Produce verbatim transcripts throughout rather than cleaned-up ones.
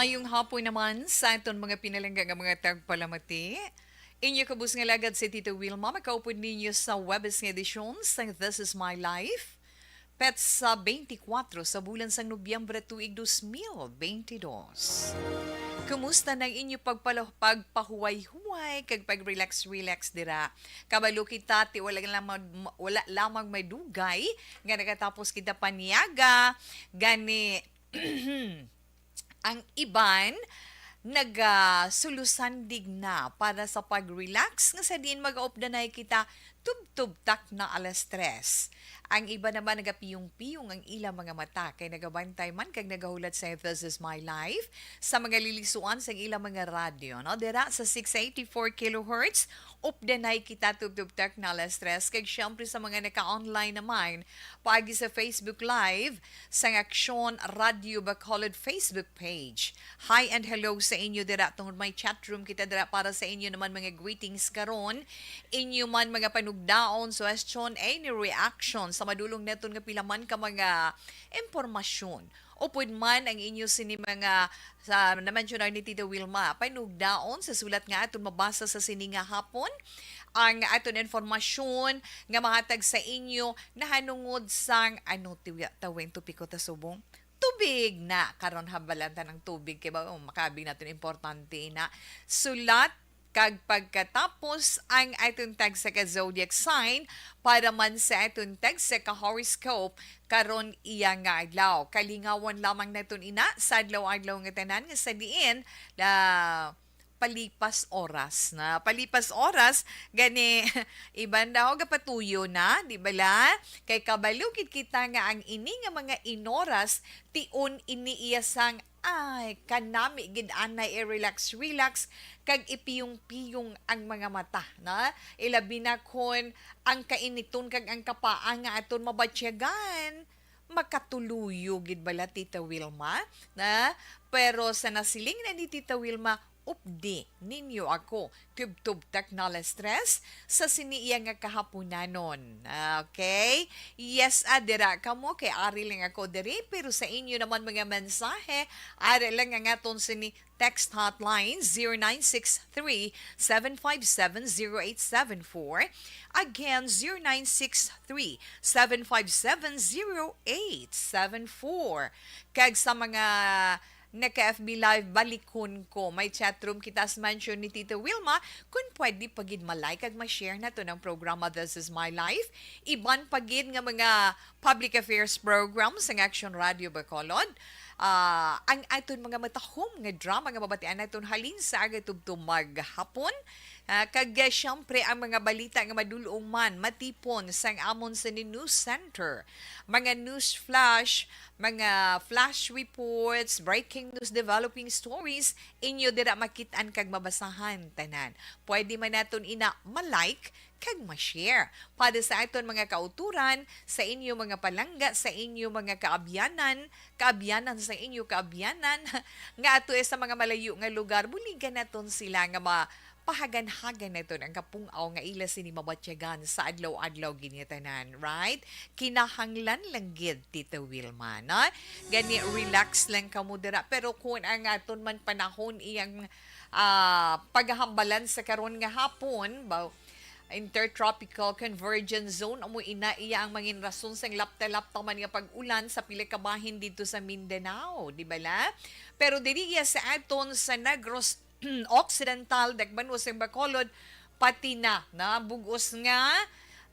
Maayong hapon naman sa aton mga pinalangga nga mga tagpalamati. Inyo kabus nga lagad si Tito Wilma, makaupod ninyo sa Webes nga edisyon sa This Is My Life, petsa twenty-four sa bulan sang Nobyembre tuig dos mil twenty-dos. Kumusta na ang inyo pagpala-, pagpahuway-huway kag pag-relax-relax dira? Kabalo kita, ti wala lamang, wala lamang may dugay nga nakatapos kita paniaga, gani ang iban nagasulusandig na para sa pag-relax, nga sa diin magaupdanay kita tubtob takna alas tres. Ang iba naman nagapiyong-piyong ang ilang mga mata kay nagabantay man kag nagahulat sa This Is My Life sa mga lilisuan sang ilang mga radyo, no? Dira sa six eighty-four kilohertz, updanay kita tubtob takna alas tres, kag siyempre sa mga naka-online naman, paagi sa Facebook Live sang Aksyon Radio Bacolod Facebook page. Hi and hello sa inyo dira, tungod may chat room kita dira para sa inyo naman mga greetings karon, inyo man mga panugdaon, suggestion, any reaction sa madulong naton nga pila man ka mga impormasyon. Upod man ang inyo sini mga sa na-mention ni Tita Wilma, panugdaon sa sulat nga aton mabasa sa sini nga hapon. Ang aton informasyon nga mahatag sa inyo nahanungod sang, ano, tiwi-, tawin topiko ta subong? Tubig na. Karon, hambalan ta ng tubig kay ba, oh, makabi naton importante na. Sulat kag pagkatapos ang aton tagsa ka zodiac sign para man sa aton tagsa ka horoscope karon iya nga adlaw. Kalingawan lamang naton ina sa adlaw-adlaw nga tanan nga sa diin la palipas oras na. Palipas oras, gani, iban daw gapatuyo na, di bala? Kay kabalo gid kita nga ang ini nga mga inoras, tion ini iya sang, ay, kanami gid anay i-relax-relax kag ipiyong-piyong ang mga mata, na? Ilabi na kon ang kainiton kag ang kapaa nga aton mabatyagan, makatuluyo gid bala, Tita Wilma, na? Pero sa nasiling na ni Tita Wilma, updi ninyo ako, tubtob takna alas tres sa sini iya nga kahaponanon. Okay? Yes, ah, dira kamo, kay ari lang ako diri, pero sa inyo naman mga mensahe, ari lang ang aton sini text hotline, zero nine six three, seven five seven, zero eight seven four. Again, zero nine six three, seven five seven, zero eight seven four. Kag sa mga naka-F B Live, balikon ko. May chat room kita sa mention ni Tita Wilma. Kung pwede pa gid ma-like kag ma-share naton ang programa This Is My Life. Iban pa gid nga mga public affairs programs sang Action Radio Bacolod. Ah, ang aton mga matahom nga drama nga mabatian naton halin sa aga tubtob maghapon. Ah, kag, ah, siyempre, ang mga balita nga madul-ong man matipon sang amon sini news center, mga news flash, mga flash reports, breaking news, developing stories, inyo dira makit-an kag mabasahan tanan. Pwede man naton ina ma-like kag ma-share para sa aton mga kauturan, sa inyo mga palangga, sa inyo mga kaabyanan, kaabyanan sa inyo kaabyanan, nga ato sa mga malayo nga lugar, buligan naton sila nga ma-, pahagan-hagan naton ang kapung-aw nga ila sini mabatyagan sa adlaw-adlaw gid nga tanan, right? Kinahanglan lang gid, Tita Wilma, no? Gani, relax lang kamo dira. Pero kung ang aton man panahon iyang, ah, paghambalan sa karon nga hapon, ba, Intertropical Convergence Zone, amo ina iya ang mangin rason sang lapta-lapta man nga pag-ulan sa pila ka bahin didto sa Mindanao, di bala? Pero diri iya sa aton sa Negros Occidental, Tacloban, sang Bacolod, pati na, na bug-os nga,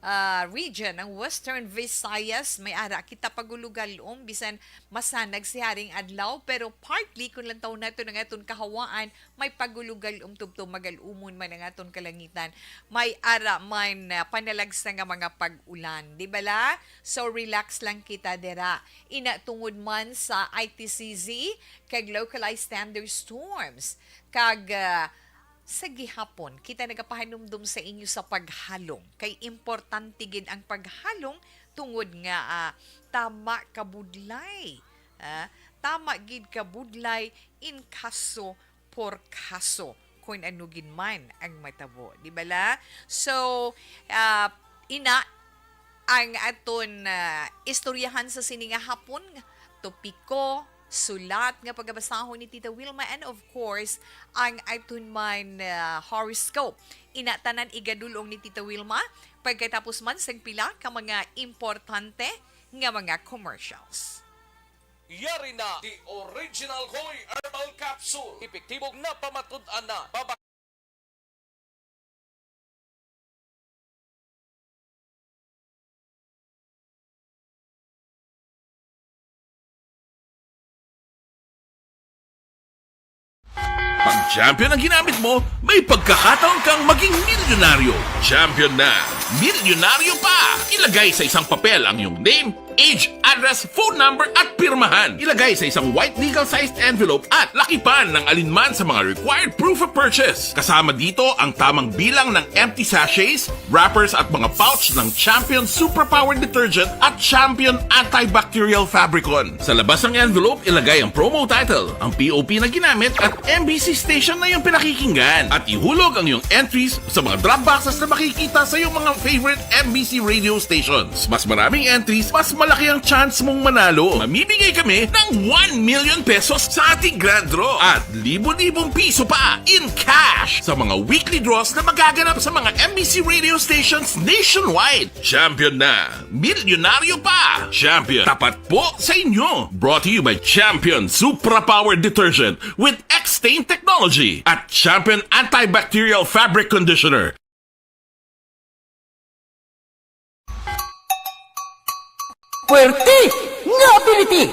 ah, region, ang Western Visayas, may ara kita pagulugalom, bisan masanag si haring adlaw, pero partly, kung lantaw naton ang aton kahawaan, may pagulugalom tubtob magalumon man ang aton kalangitan, may ara man, ah, panalagsa nga mga pag-ulan, di bala? So, relax lang kita dira. Ina tungod man sa I T C Z kag localized thunderstorms, kag, ah, sa gihapon, kita nagapahanumdom sa inyo sa paghalong. Kay importante gid ang paghalong tungod nga, ah, tama kabudlay. Ah, tama gid kabudlay in caso por caso, kung ano gid man ang matabo. Di bala? So, ah, ina, ang aton, ah, istoryahan sa sini nga hapon, topiko, Sulat nga pagabasahon ni Tita Wilma, and of course, ang aton man, ah, horoscope. Ina tanan igadulong ni Tita Wilma pagkatapos man sang pila ka mga importante nga mga commercials. Yari na the original Koy Herbal Capsule. Epektibo nga pamatud-an na. Baba- Pag champion ang ginamit mo, may pagkakataon kang maging milyonaryo. Champion na, milyonaryo pa! Ilagay sa isang papel ang iyong name, age, address, phone number, at pirmahan. Ilagay sa isang white legal-sized envelope at lakipan ng alinman sa mga required proof of purchase. Kasama dito ang tamang bilang ng empty sachets, wrappers, at mga pouch ng Champion Superpower Detergent at Champion Antibacterial Fabricon. Sa labas ng envelope, ilagay ang promo title, ang P O P na ginamit, at M B C station na iyong pinakikinggan. At ihulog ang iyong entries sa mga drop boxes na makikita sa iyong mga favorite M B C radio stations. Mas maraming entries, mas malaki ang chance mong manalo. Mamimigay kami ng one million pesos sa ating grand draw at libo-libong piso pa in cash sa mga weekly draws na magaganap sa mga M B C radio stations nationwide. Champion na! Milyonaryo pa! Champion, tapat po sa inyo! Brought to you by Champion Supra Power Detergent with X-Stain Technology at Champion Antibacterial Fabric Conditioner. Puwerte nga ability!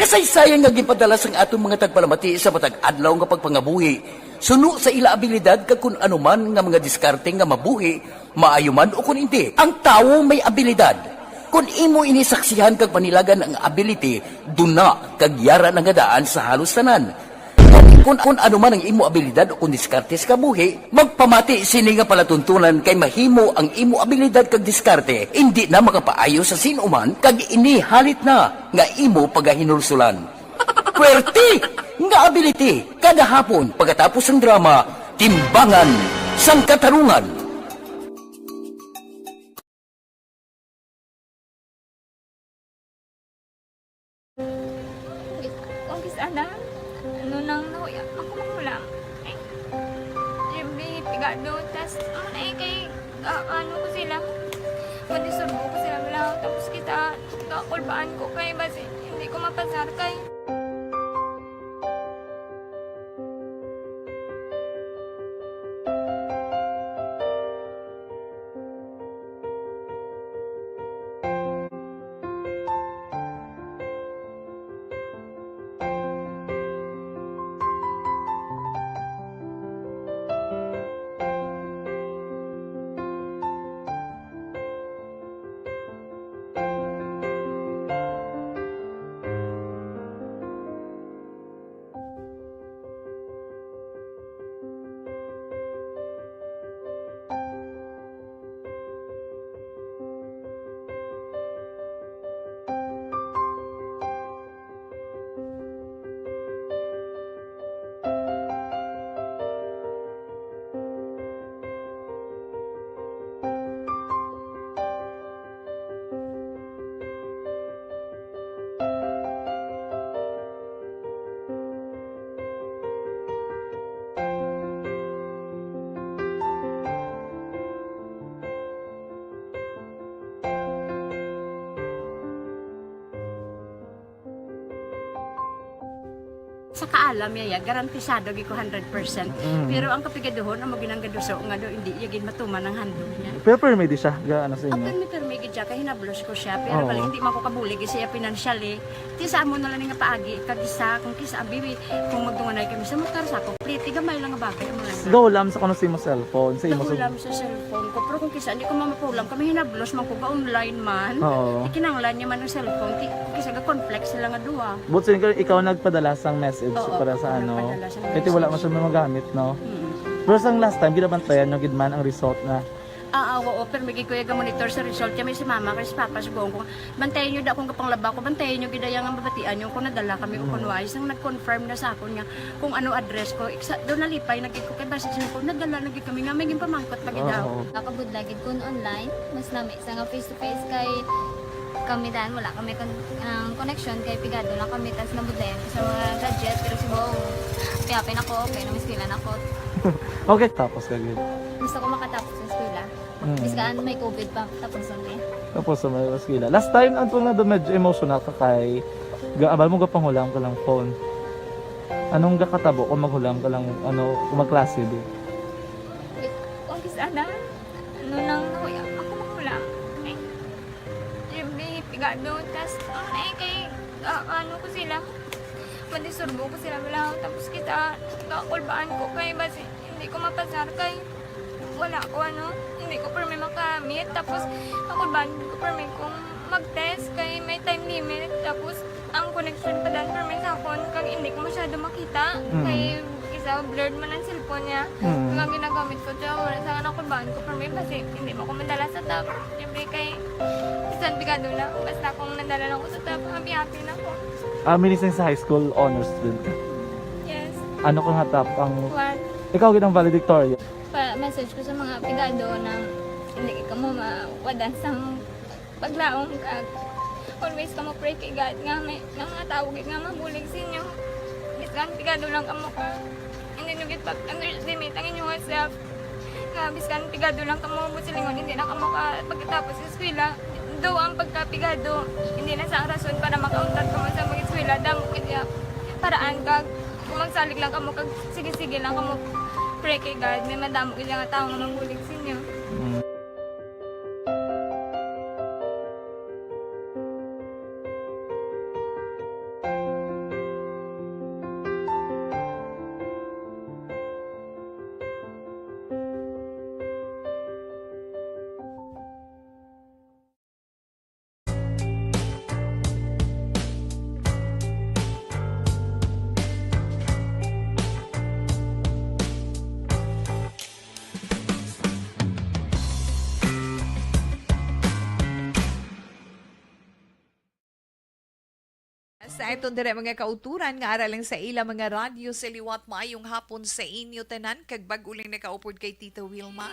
Kasaysayan nga ginpadala sang aton mga tagpalamati sa matag adlaw nga pagpangabuhi, suno sa ila abilidad kag kun ano man nga mga diskarte nga mabuhi, maayo man o kun indi. Ang tawo may abilidad. Kun imo ini saksihan kag panilagan ang ability, duna kag yara na nga daan sa halos tanan. Kun, kun ano man ang imo abilidad o kun diskarte sa kabuhi, magpamati sini nga palatuntunan kay mahimo ang imo abilidad kag diskarte indi na makapaayo sa sin-o man kag ini halit na nga imo pagahinulsulan. Puwerte nga ability kada hapon pagkatapos sang drama Timbangan sang Katarungan. Kung kis-, kung kis-, ana, ano nang nahuya, ako makulang. Ay, Jimmy, pigado, tas, ano na eh, kay, ah, ano ko sila, kung isurbo ko sila, wala, tapos kita, kakulbaan ko kay, basi, hindi ko mapasar kay. Sa kaalam niya, ya, garantisado gyud ko hundred percent. Mm. Pero ang kapigaduhon, amo ginang gaduso nga do, hindi niya gid matuman ang handog niya. Pero permi di siya, ga-, ano sa inyo? Permi, permi gid siya, kay hinablos ko siya. Pero Oo. bali, hindi man ko kabulig siya financially. Ti sa amo na lang nga paagi, kag isa, kung kisa, abi, kung magdunganay kami sa motor, sa ako, pliti, gamay lang nga bagay, amo lang. Gahulam sa kuno sa imo cellphone, sa imo sa Gahulam sa cellphone ko. Pero kung kisa, hindi ko mamapulam, kami hinablos man ko, ga-online man. Oo. Ikinanglan niya man ang cellphone, ti-, kisa ga-conflict sila nga duha. But since ikaw nagpadala sang message Oo, para sa ako ano, nagpadala sang kaya wala man message. siya magamit, no? Mm. Pero sang last time, ginabantayan nyo gid man ang result na. Ah, ah, oo, pero may gid ko ya ga-monitor sa result. Kaya may si mama, kay si papa, sa buong ko, bantayan nyo da kung kapanglaba ko, bantayan nyo gid ya nga mabatian nyo kung nadala kami o kung Mm. wala. Isang nag-confirm na sa akon nga kung ano address ko. Iksa, doon nalipay na gid ko kay basta siya ko, nadala na gid kami nga may ginpamangkot pa gid daw. Oo. Nakabudlay gid kun online, mas nami sa nga face to face kay Kami dan, wala kami kon-, ang connection kay pigado lang kami, tas nabudlayan ko sa mga gadget, pero si Bong, happy-happy na ko, okay na, miskila na ko. Okay, tapos ka gid. Gusto ko makatapos sa eskwela. Mm. Biskan may covid pa, tapos ang eh. Tapos sa may eskwela. Last time, ang tunga do medyo emotional ka kay, ga-, abal mo gapanghulam ka lang phone. Anong gakatabo kung maghulam ka lang, ano, kung magklase di? Kung kis-a na, ano nang nahuya, ako maghulam. Eh, yung may pigado, tas, ano na eh, kay, ah, ano ko sila, madisturbo ko sila, wala, tapos kita, kakulbaan ko kay, basi, hindi ko mapasar kay, wala ko, ano, hindi ko permi makamit, tapos, kakulbaan ko permi kung mag-test kay may time limit, tapos, ang connection pa dan permi sa akon, kag hindi ko masyado makita, Mm. kay, isa, blurred man ang cellphone niya, Mm. kag ang ginagamit ko, siya, wala sa nakulbaan ko permi, basi, hindi mo ko madala sa top, siyempre kay, bisan pigado na, basta kung nadala lang ko sa top, happy-happy na ko. Ah, minising sa high school, honors student ka? Yes. Ano ka nga top ang One. Ikaw gid ang valedictorian? Pa-message ko sa mga pigado na hindi ka mo mawadan sang paglaom kag always ka mo pray kay God nga may, nga mga tawo gid nga mabulig sa inyo. Bisan pigado lang kamo ka, hindi nyo gid pag-underestimate ang inyong self. Nga biskan pigado lang kamo mo silingon, hindi na kamo ka pagkatapos sa eskwela. Though ang pagkapigado, hindi na sa ang rason para makauntat kamo sa mag-eskwela. Damo gid ya paraan kag kung magsalig lang kamo kag sige-sige lang kamo pray kay God, may madamo gid nga tawo nga mabulig sa inyo. Mm. Sa aton dira mga kauturan nga ara lang sa ila mga radyo sa liwat, maayong hapon sa inyo tanan, kag bag-o lang nakaupod kay Tita Wilma.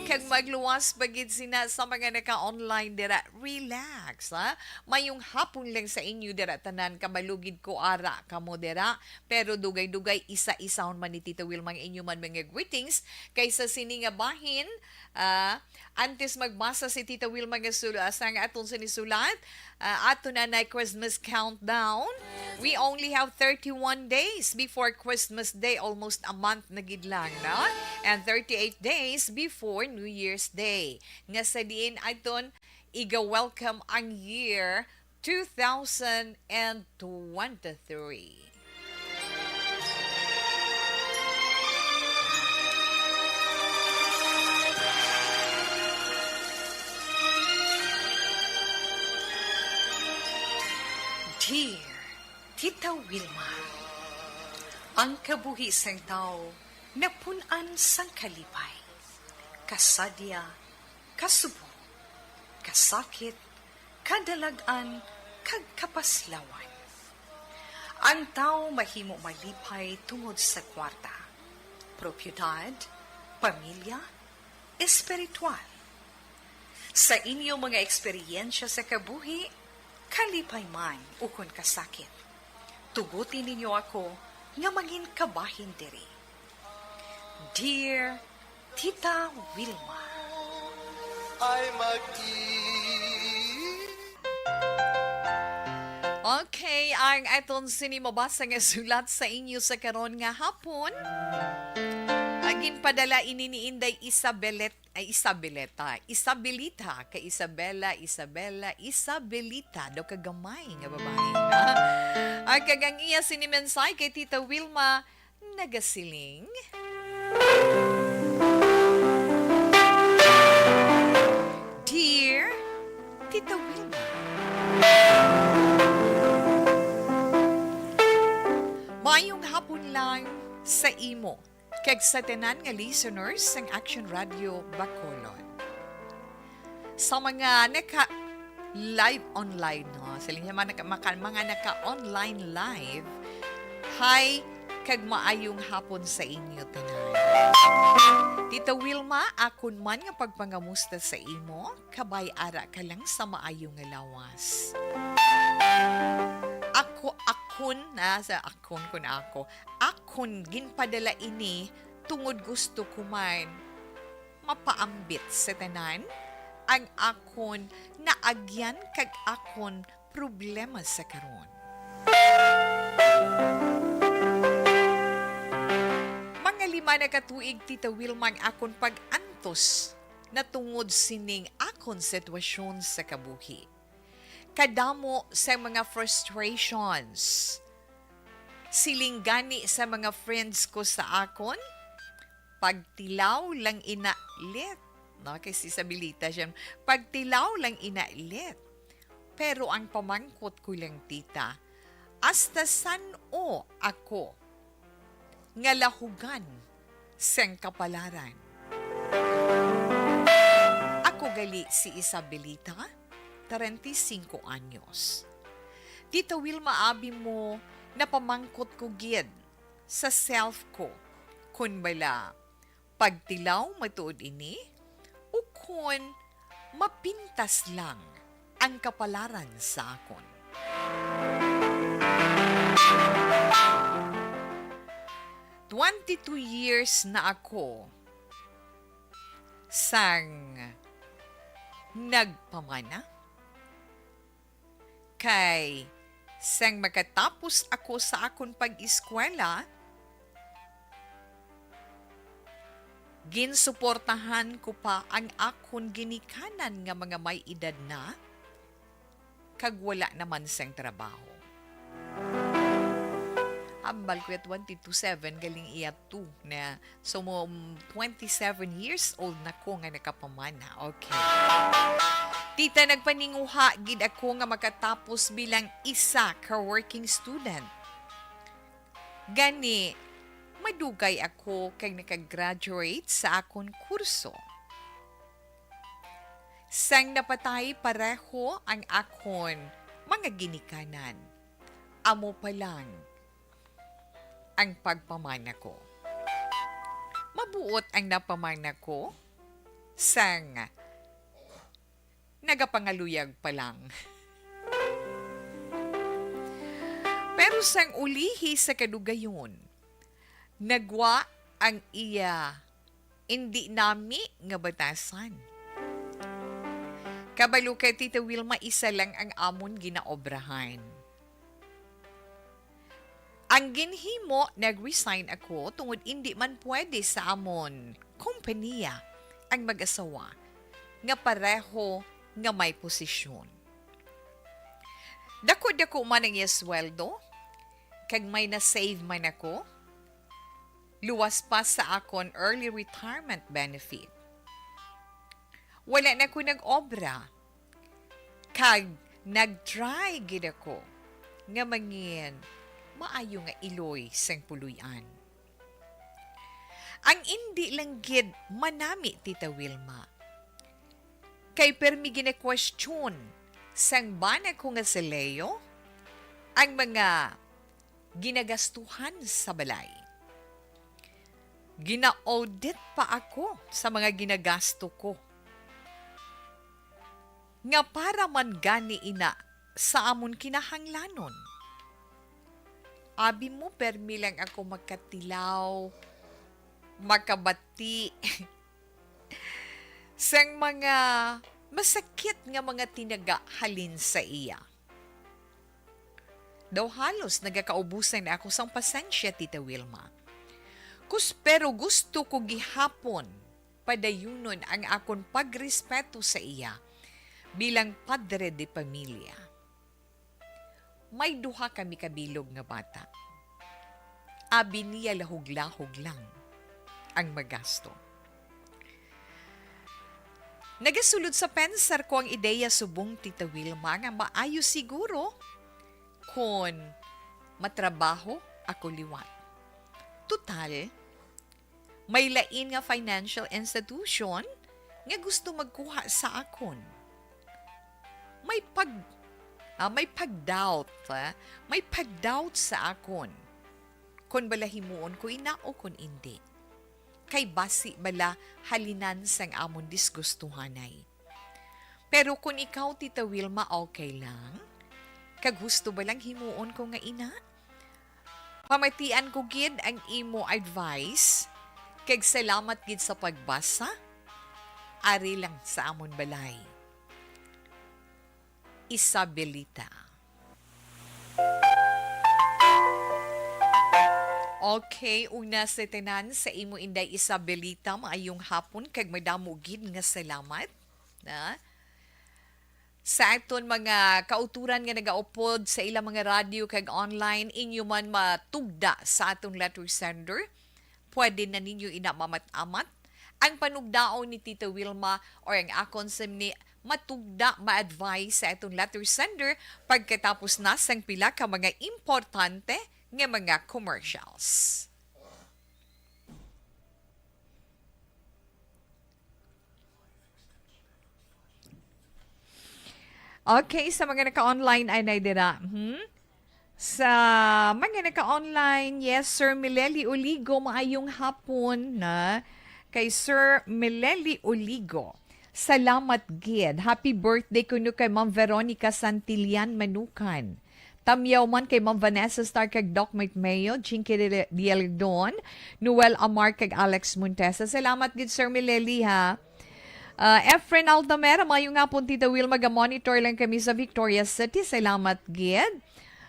Kag magluwas pa gid sina sa mga naka-online dira. Relax, ha? Mayong hapon lang sa inyo dira tanan, kabalo gid ko ara kamo dira. Pero dugay-dugay, isa-isahon man ni Tita Wilma ang inyo man mga greetings. Kay sa sini nga bahin, ah, antes magbasa si Tita Wilma nga sula-, sa nga aton sinisulat, ah, ato na na Christmas countdown. We only have thirty-one days before Christmas Day, almost a month na gid lang, no? And thirty-eight days before New Year's Day. Nga sa diin aton iga-welcome ang year two thousand and twenty-three. Dear Tita Wilma, ang kabuhi sang tawo napun-an sang kalipay, kasadya, kasubo, kasakit, kadalag-an, kag kapaslawan. Ang tawo mahimo malipay tungod sa kwarta, propiedad, pamilya, espiritual. Sa inyo mga eksperyensya sa kabuhi, kalipay man ukon kasakit, tuguti ninyo ako nga mangin kabahin diri. Dear Tita Wilma. Ay mag-i- Okay, ang aton sini mabasa nga sulat sa inyo sa karon nga hapon. Ah, ginpadala ini ni Inday Isabelet-, ay, Isabeleta. Isabelita, kay Isabela, Isabela, Isabelita. Daw kagamay nga babae, ha? Ah, kag ang iya sini mensahe kay Tita Wilma, nagasiling, Dear Tita Wilma, maayong hapon lang sa imo kag sa tanan nga listeners sang Action Radio Bacolod. Sa mga naka-live online, no? Sa linya, mga naka-, maka-, mga naka-online live, hi, kag maayong hapon sa inyo tanan. Tita Wilma, akon man nga pagpangamusta sa imo, kabay ara ka lang sa maayo nga lawas. Ako, akon, ah, sa akon kun ako, akon ginpadala ini tungod gusto ko man mapaambit sa tanan ang akon naagyan kag akon problema sa karon. Mga lima na ka tuig, Tita Wilma, ang akon pag-antos natungod sining akon sitwasyon sa kabuhi. Kadamo sa mga frustrations. Siling gani sa mga friends ko sa akon, "Pagtilaw lang ina lit." No, kay si Isabelita siya, "Pagtilaw lang ina lit." Pero ang pamangkot ko lang, tita, hasta san-o ako nga lahugan sang kapalaran? Ako gali si Isabelita, treinta y cinco anyos. Tita Wilma, abi mo, napamangkot ko gid sa self ko, kun bala pagtilaw matuod ini, ukon mapintas lang ang kapalaran sa akon. Twenty-two years na ako sang nagpamana. Kay sang makatapos ako sa akon pag-eskwela, ginsuportahan ko pa ang akon ginikanan nga mga may edad na kag wala naman sang trabaho. Hambal ko ya twenty-two seven, galing iya two na. So, mo, twenty-seven years old na ko nga nakapamana. Okay. Tita, nagpaninguha gid ako nga makatapos bilang isa ka working student. Gani, madugay ako kag nakagraduate sa akon kurso. Sang napatay pareho ang akon mga ginikanan, amo pa lang ang pagpamana ko. Mabuot ang napamana ko sang nagapangaluyag pa lang. Pero sang ulihi sa kadugayon, nagwa ang iya indi nami nga batasan. Kabalo ka, Tita Wilma, isa lang ang amon ginaobrahan. Ang ginhimo, nag-resign ako tungod indi man pwede sa amon kompanya ang mag-asawa nga pareho nga may posisyon. Dako-dako man ang iya sweldo, kag may na-save man ako, luwas pa sa akon early retirement benefit. Wala na ko nag-obra, kag nag-try gid ako nga mangin maayo nga iloy sang puloy-an. Ang indi lang gid manami, Tita Wilma, kay permi gina-question sang bana ko nga si Leo ang mga ginagastuhan sa balay. Gina-audit pa ako sa mga ginagasto ko, nga para man gani ina sa amon kinahanglanon. Abi mo, permi lang ako makatilaw, makabati sang mga masakit nga mga tinaga halin sa iya. Daw halos nagakaubusan na ako sang pasensya, Tita Wilma. Kus-, pero gusto ko gihapon padayunon ang akon pagrespeto sa iya bilang padre de pamilya. May duha kami ka bilog nga bata. Abi niya lahog-lahog lang ang magasto. Nagasulod sa pensar ko ang ideya subong, Tita Wilma, nga maayo siguro kon matrabaho ako liwat. Total, may lain nga financial institution nga gusto magkuha sa akon. May pag-, ah, may pag-doubt, ah, may pag-doubt sa akon. kon bala himuon ko ina o kon indi. Kay basi bala halinan sang amon disgustuhanay. Pero kon ikaw, Tita Wilma, okay lang? Kag husto ba lang himuon ko nga ina? Pamatian ko gid ang imo advice, kag salamat gid sa pagbasa. Ari lang sa amon balay. Isabelita. Okay, una sa tanan, sa imo, Inday Isabelita, maayong hapon kag madamo gid nga salamat, na, sa aton mga kauturan nga nagaupod sa ilang mga radyo kag online, inyo man matugda sa aton letter sender. Pwede na ninyo ina mamat-amat. Ang panugdaon ni Tita Wilma or ang akon simni matugda, ma-advise sa aton letter sender pagkatapos na sang pila ka mga importante nga mga commercials. Okay, sa mga naka-online, ay, nay dira. Hmm? Sa mga naka-online, yes, Sir Mileli Oligo, maayong hapon na kay Sir Mileli Oligo. Salamat gid. Happy birthday kuno kay Ma'am Veronica Santillan Manukan. Tamyaw man kay Ma'am Vanessa Star kag Doc Mike Mayo, Jinky Dialdon, Noel Amar kag Alex Montesa. Salamat gid, Sir Mileli, ha. Ah, Efren Altamera, maayong hapon, Tita Wilma, ga-monitor lang kami sa Victoria City. Salamat gid.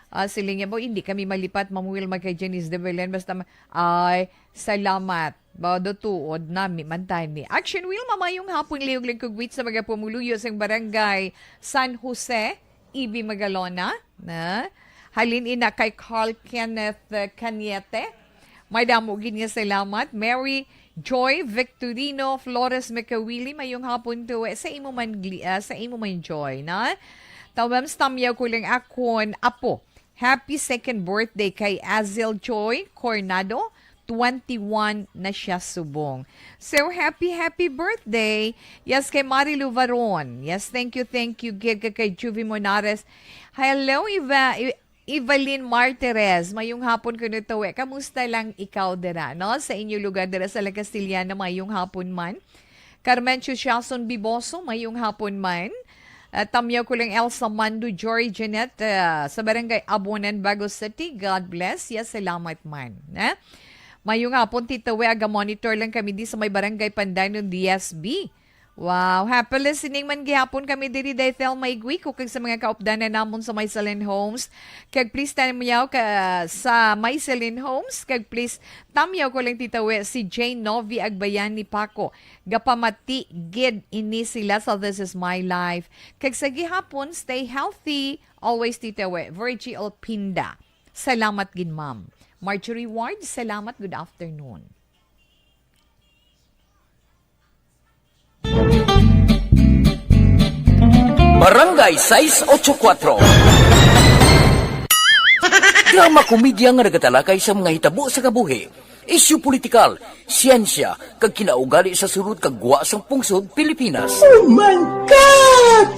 Ah, siling niya, "Bo, hindi kami malipat, Ma'am Wilma, kay Janice de Belen. Basta ma-," ay, salamat. Ba, do tuod nami man tani. Action Wilma, maayong hapon, liog lang kugwit sa mga pumuluyo sang barangay San Jose, Ibi Magalona, na. Halin ina kay Carl Kenneth, eh, Cañete. May damo gid nga salamat. Mary Joy Victorino Flores Mekawili, mayong hapon to, eh, sa imo man gli-, ah, sa imo man, Joy, na. Tawag sa tamyaw ko lang akon apo. Happy second birthday kay Azel Joy Cornado. Twenty-one na siya subong. So, happy, happy birthday. Yes, kay Marilu Varon. Yes, thank you, thank you. Gid ka kay Juvie Monares. Hello, Eva-, E-, Evelyn Martires. Mayong hapon ko nito, eh. Kamusta lang ikaw dira, no? Sa inyo lugar dira sa La Castellana, mayong hapon man. Carmencio Siason Biboso, mayong hapon man. Ah, tamyaw ko lang Elsa Mando, Jory Jeanette, ah, sa Barangay Abonan, Bago City. God bless. Yes, salamat man. Eh? Mayong hapon, Tita We, aga-monitor lang kami di sa may Barangay Pandanon, D S B. Wow, happy listening man gihapon kami diri, Daythel Maygwi, kag sa mga kaupdanan namon sa May Salen Homes. Kag please tamyaw ka sa May Salen Homes. Kag please tamyaw ko lang, Tita We, si Jane Novi Agbayani Paco. Gapamati gid ini sila sa This Is My Life. Kag sa gihapon, stay healthy. Always, Tita We. Virgie Pinda. Salamat gid, ma'am. Marjorie Ward, salamat. Good afternoon. Barangay sais ocho kuwatro. Drama komedya nga nagatalakay sa mga hitabo sa kabuhi, isyu politikal, siyensya, kag kinaugali sa sulod kag gwa sang pungsod Pilipinas. Oh my God!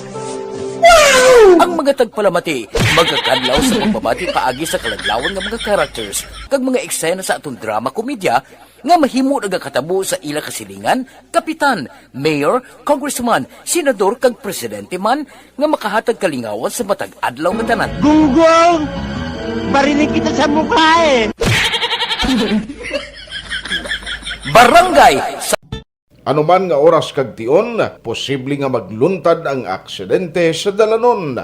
Wow! Ang mga tagpalamati magakadlaw sa pagbabati paagi sa kaladlawan nga mga characters kag mga eksena sa aton drama komedya nga mahimo nagakatabo sa ila kasilingan, kapitan, mayor, congressman, senador, kag presidente man nga makahatag kalingawan sa matag adlaw nga tanan. Gunggong! Barinig kita sa mukha eh! Barangay sa Anuman nga oras kag tion, posible nga magluntad ang aksidente sa dalanon.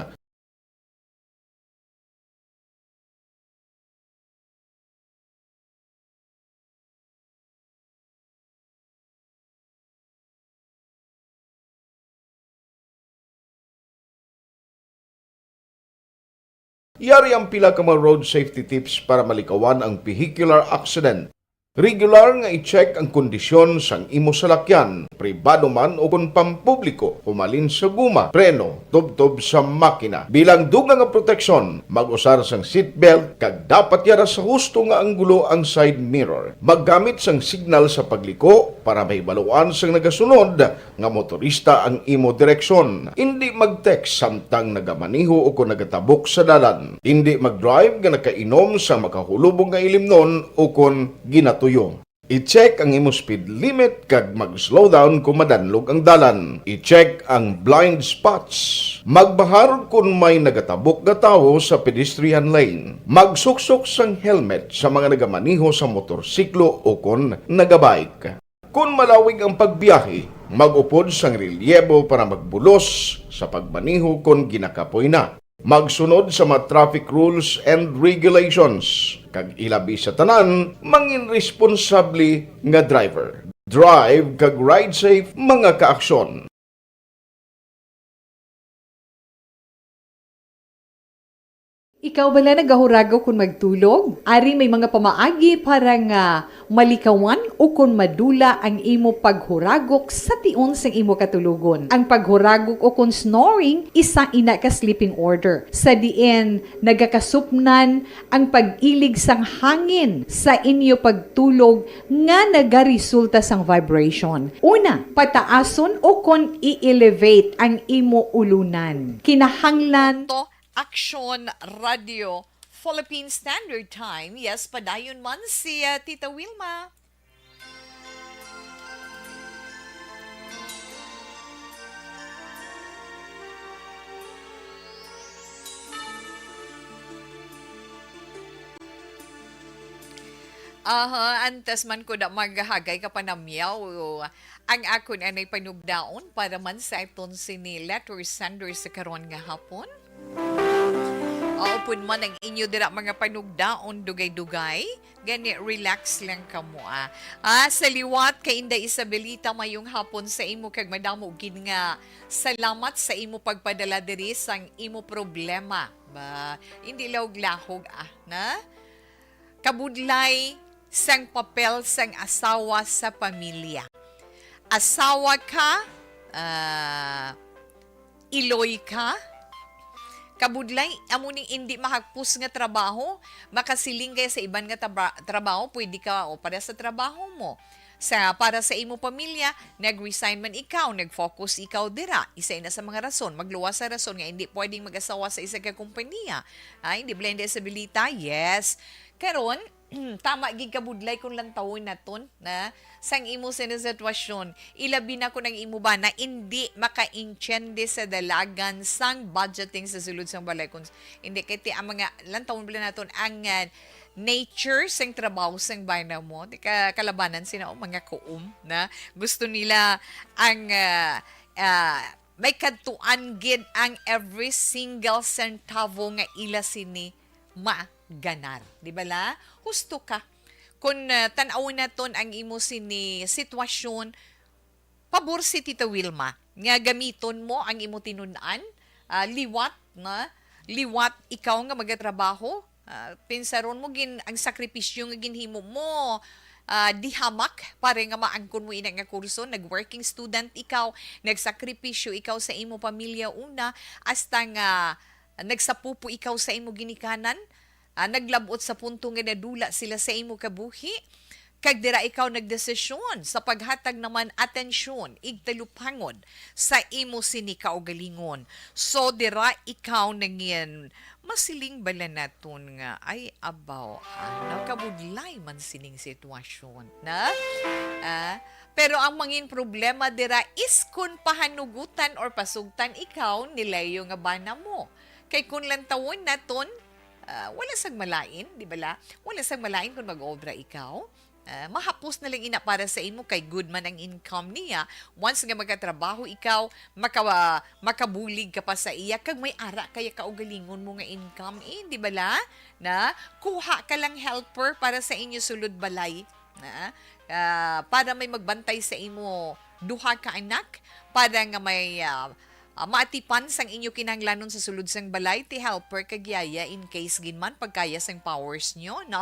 Yari ang pila ka mga road safety tips para malikawan ang vehicular accident. Regular nga i-check ang kondisyon sang imo salakyan, pribado man o kon pampubliko, humalin sa guma, preno, tubtob sa makina. Bilang dugang nga proteksyon, mag-usar sang seatbelt kag dapat yara sa husto nga anggulo ang side mirror. Maggamit sang signal sa pagliko para mahibaluan sang nagasunod nga motorista ang imo direksyon. Indi mag-text samtang nagamaneho o kon nagatabok sa dalan. Indi mag-drive nga nakainom sa makahulubog nga ilimnon o kon ginatuyo. I-check ang imo speed limit kag mag-slow down kon madanlog ang dalan. I-check ang blind spots. Magbahar kon may nagatabok nga tawo sa pedestrian lane. Magsuksok sang helmet sa mga nagamaneho sa motorsiklo o kon nagabike. Kon malawig ang pagbiyahe, mag-upod sang relyebo para magbulos sa pagmaneho kon ginakapoy na. Magsunod sa mga traffic rules and regulations, kag ilabi sa tanan, mangin responsable nga driver. Drive kag ride safe, mga kaaksyon. Ikaw bala nagahuragok kon magtulog? Ari may mga pamaagi para nga malikawan o kon madula ang imo paghuragok sa tion sang imo katulogon. Ang paghuragok o kon snoring, isa ina ka sleeping order, sa diin nagakasupnan ang pag-ilig sang hangin sa inyo pagtulog nga nagaresulta sang vibration. Una, pataason o kon i-elevate ang imo ulunan. Kinahanglan to Action Radio Philippine Standard Time. Yes, padayon man si, ah, Tita Wilma. Aha, antes man ko na maghagay ka panamyaw, ang akon anay panugdaon para man sa aton sini letter sender sa karon nga hapon. Aupon man ang inyo dira mga panugdaon, dugay-dugay. Gani, relax lang kamo, ah. Ah, sa liwat kay Inday Isabelita, mayong hapon sa imo kag madamo gid nga salamat sa imo pagpadala diri sang imo problema. Ba, hindi lahog-lahog, ah, na? Kabudlay sang papel sang asawa sa pamilya. Asawa ka, ah, iloy ka, kabudlay, amo ning indi mahagpos nga trabaho, makasiling kay sa iban nga tabra-, trabaho, pwede ka, o, para sa trabaho mo. Sa, para sa imo pamilya, nag-resign man ikaw, nag-focus ikaw dira. Isa ina sa mga rason, magluwas sa rason nga hindi pwedeng mag-asawa sa isa ka kompanya. Ay, hindi bala, hindi sa balita? Yes. Karon, tama gid kabudlay kung lantawon naton na sang imo sini sitwasyon. Ilabi na kung ang imo bana indi makaintiende sa dalagan sang budgeting sa sulod sang balay. Kung hindi, kay ti ang mga lantawon bala naton ang, ah, nature sang trabaho sang bana mo. Di ka kalabanan sina o mga kuom na gusto nila ang, ah, ah, may kadtuan gid ang every single centavo nga ila sini maganar. Di bala? Husto ka. Kung, ah, tan-awon naton ang imo sini sitwasyon, pabor si Tita Wilma nga gamiton mo ang imo tinun-an, ah, liwat na, liwat ikaw nga magatrabaho, ah, pinsaron mo gin-, ang sakripisyo nga ginhimo mo, ah, di hamak, pare nga maangkon mo ina nga kurso, nag-working student ikaw, nagsakripisyo ikaw sa imo pamilya una, hasta nga nagsapupo ikaw sa imo ginikanan, ah, naglab-ot sa punto nga nadula sila sa imo kabuhi, kag dira ikaw nagdesisyon sa paghatag naman atensyon, igtalupangod sa imo sini kaugalingon. So, dira ikaw nangin masiling bala naton nga, "Ay, abaw, ah, nakabudlay man sining sitwasyon," na? Ah, pero ang mangin problema dira is kun pahanugutan or pasugtan ikaw ni Leo nga bana mo. Kay kun lantawon naton, ah, wala sang malain, di bala? Wala sang malain kun mag-obra ikaw. Ah, mahapos na lang ina para sa imo kay good man ang income niya. Once nga magatrabaho ikaw, maka-, makabulig ka pa sa iya, kag may ara kaya kaugalingon mo nga income, eh, di bala? Na, kuha ka lang helper para sa inyo sulod balay, na, ah, para may magbantay sa imo duha ka anak, para nga may, ah, Ah, maatipan sang inyo kinahanglanon sa sulod sang balay, ti helper kag yaya in case gid man pagkaya sang powers nyo, no?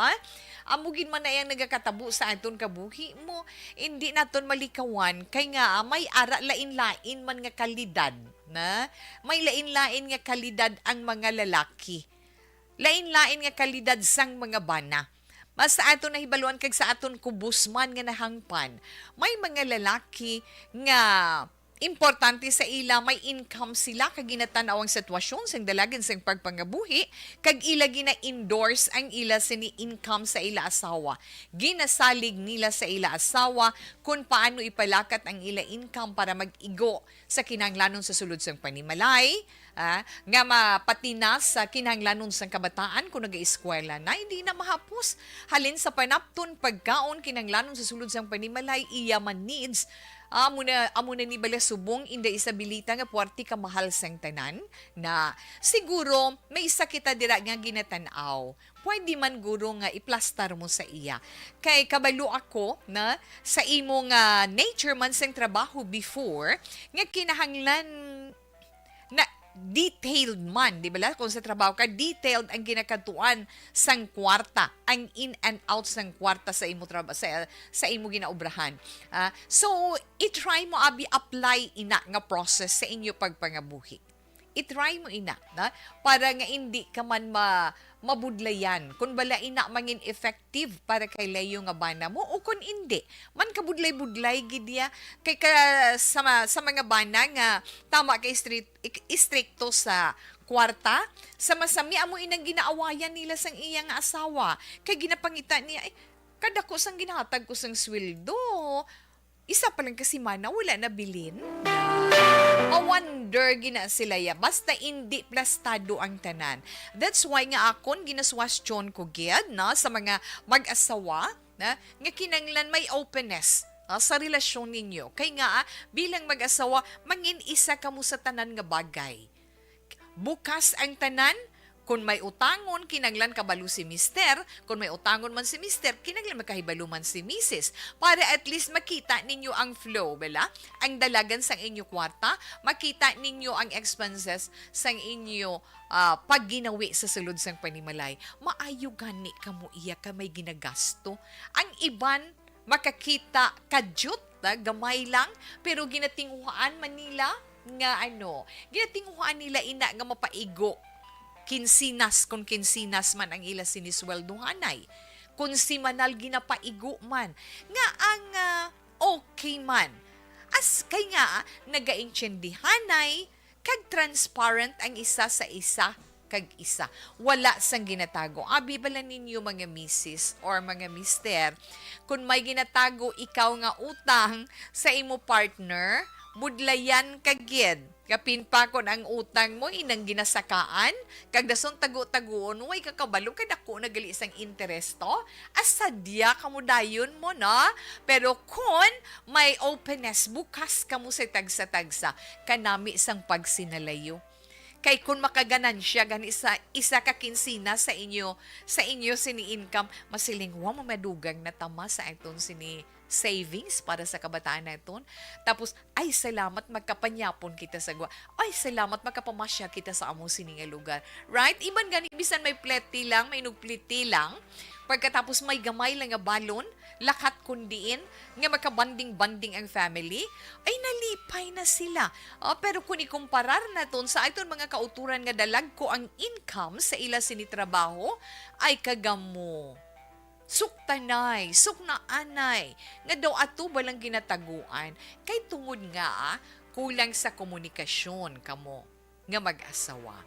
Amo gid man na ang nagakatabo sa aton kabuhi mo. Hindi naton malikawan kay nga, ah, may ara lain-lain man nga kalidad, na? May lain-lain nga kalidad ang mga lalaki. Lain-lain nga kalidad sang mga bana. Mas sa aton nahibaluan kag sa aton kubos man nga nahangpan, may mga lalaki nga importante sa ila, may income sila, kag ginatan-aw ang sitwasyon sang dalagan sang pagpangabuhi, kag ila gina-endorse ang ila sini income sa ila asawa. Ginasalig nila sa ila asawa kung paano ipalakat ang ila income para mag-igo sa kinahanglanon sa sulod sang panimalay, ah, nga mapatinas sa kinahanglanon sang kabataan kung nagaeskwela na, hindi na mahapos. Halin sa panapton, pagkaon, kinahanglanon sa sulod sang panimalay, iya man needs. Amo na, amo na ni bala subong, inday isabilita nga puwerte ka mahal sang tanan. Na, siguro, may isa kita dira nga ginatan-aw. Pwede man guro nga iplastar mo sa iya. Kay kabalo ako na sa imo nga nature man sang trabaho before, nga kinahanglan na detailed man, di ba la? Kung sa trabaho ka, detailed ang ginakadtuan sang kwarta, ang in and out sang kwarta sa imo traba-, sa, sa imo ginaobrahan. Ah, so, i-try mo abi apply ina nga process sa inyo pagpangabuhi. I-try mo ina, na? Para nga hindi ka man ma-, mabudlayan. Kung bala ina mangin effective para kay Leo nga bana mo, o kung hindi, man kabudlay-budlay gid ya. Kay ka, sa, ma-, sa mga bana nga tama kay stri-, ik-, istrikto sa kwarta, sa masami amo inang ginaawayan nila sang iya nga asawa. Kay ginapangita niya, "Ay, kadako sang ginahatag ko sang sweldo. Isa pa lang ka semana, wala na bilin." Ma-wonder gina sila ya. Basta indi plastado ang tanan. That's why nga akon ginaswastyon ko gid, no, sa mga mag-asawa, na, nga kinanglan may openness, ah, sa relasyon ninyo. Kay nga, ah, bilang mag-asawa, mangin isa kamo sa tanan nga bagay. Bukas ang tanan. Kung may utangon, kinanglan kabalo si mister. Kung may utangon man si mister, kinanglan makahibalo man si misis. Para at least makita ninyo ang flow, bala? Ang dalagan sang inyo kwarta, makita ninyo ang expenses sang inyo, ah, pagginawi sa sulod sang panimalay. Maayo gani kamo iya ka may ginagasto. Ang iban, makakita kadyot, ah, gamay lang, pero ginatinguhaan man nila nga, ano, ginatinguhaan nila ina nga mapaigo kinsinas, kung kinsinas man ang ila sinisweldohanay, kung simanal ginapaigo man, nga ang, ah, okay man. As kay nga, nagaintindihanay kag transparent ang isa sa isa kag isa. Wala sang ginatago. Abi bala ninyo, mga misis or mga mister, kung may ginatago ikaw nga utang sa imo partner, budlayan ka gid. Kapin pa kon ang utang mo inang ginasakaan, kag dason tago-taguon, way ka kabalo kay dako na gali sang interes to. Asadya kamo dayon mo, no? Pero kon may openness, bukas kamo sa tagsa-tagsa, kanami sang pagsinalayo. Kay kun makaganansya gani sa isa ka kinsina sa inyo, sa inyo sini income, masiling, "Wa mo madugang na tama sa aton sini savings para sa kabataan naton." Tapos, "Ay, salamat, magkapanyapon kita sa gwa. Ay, salamat, magkapamasyal kita sa amo sini nga lugar." Right? Iban gani, bisan may plete lang, may inugplete lang, pagkatapos may gamay lang nga balon, lakat kun diin, nga makabanding-banding ang family, ay nalipay na sila. Ah, pero kung ikumparar naton sa aton mga kauturan nga dalagko ang income sa ila sini trabaho, ay kagamo. Suktanay, suknaanay, nga daw ato ba lang ginataguan, kay tungod nga, ah, kulang sa komunikasyon kamo nga mag-asawa.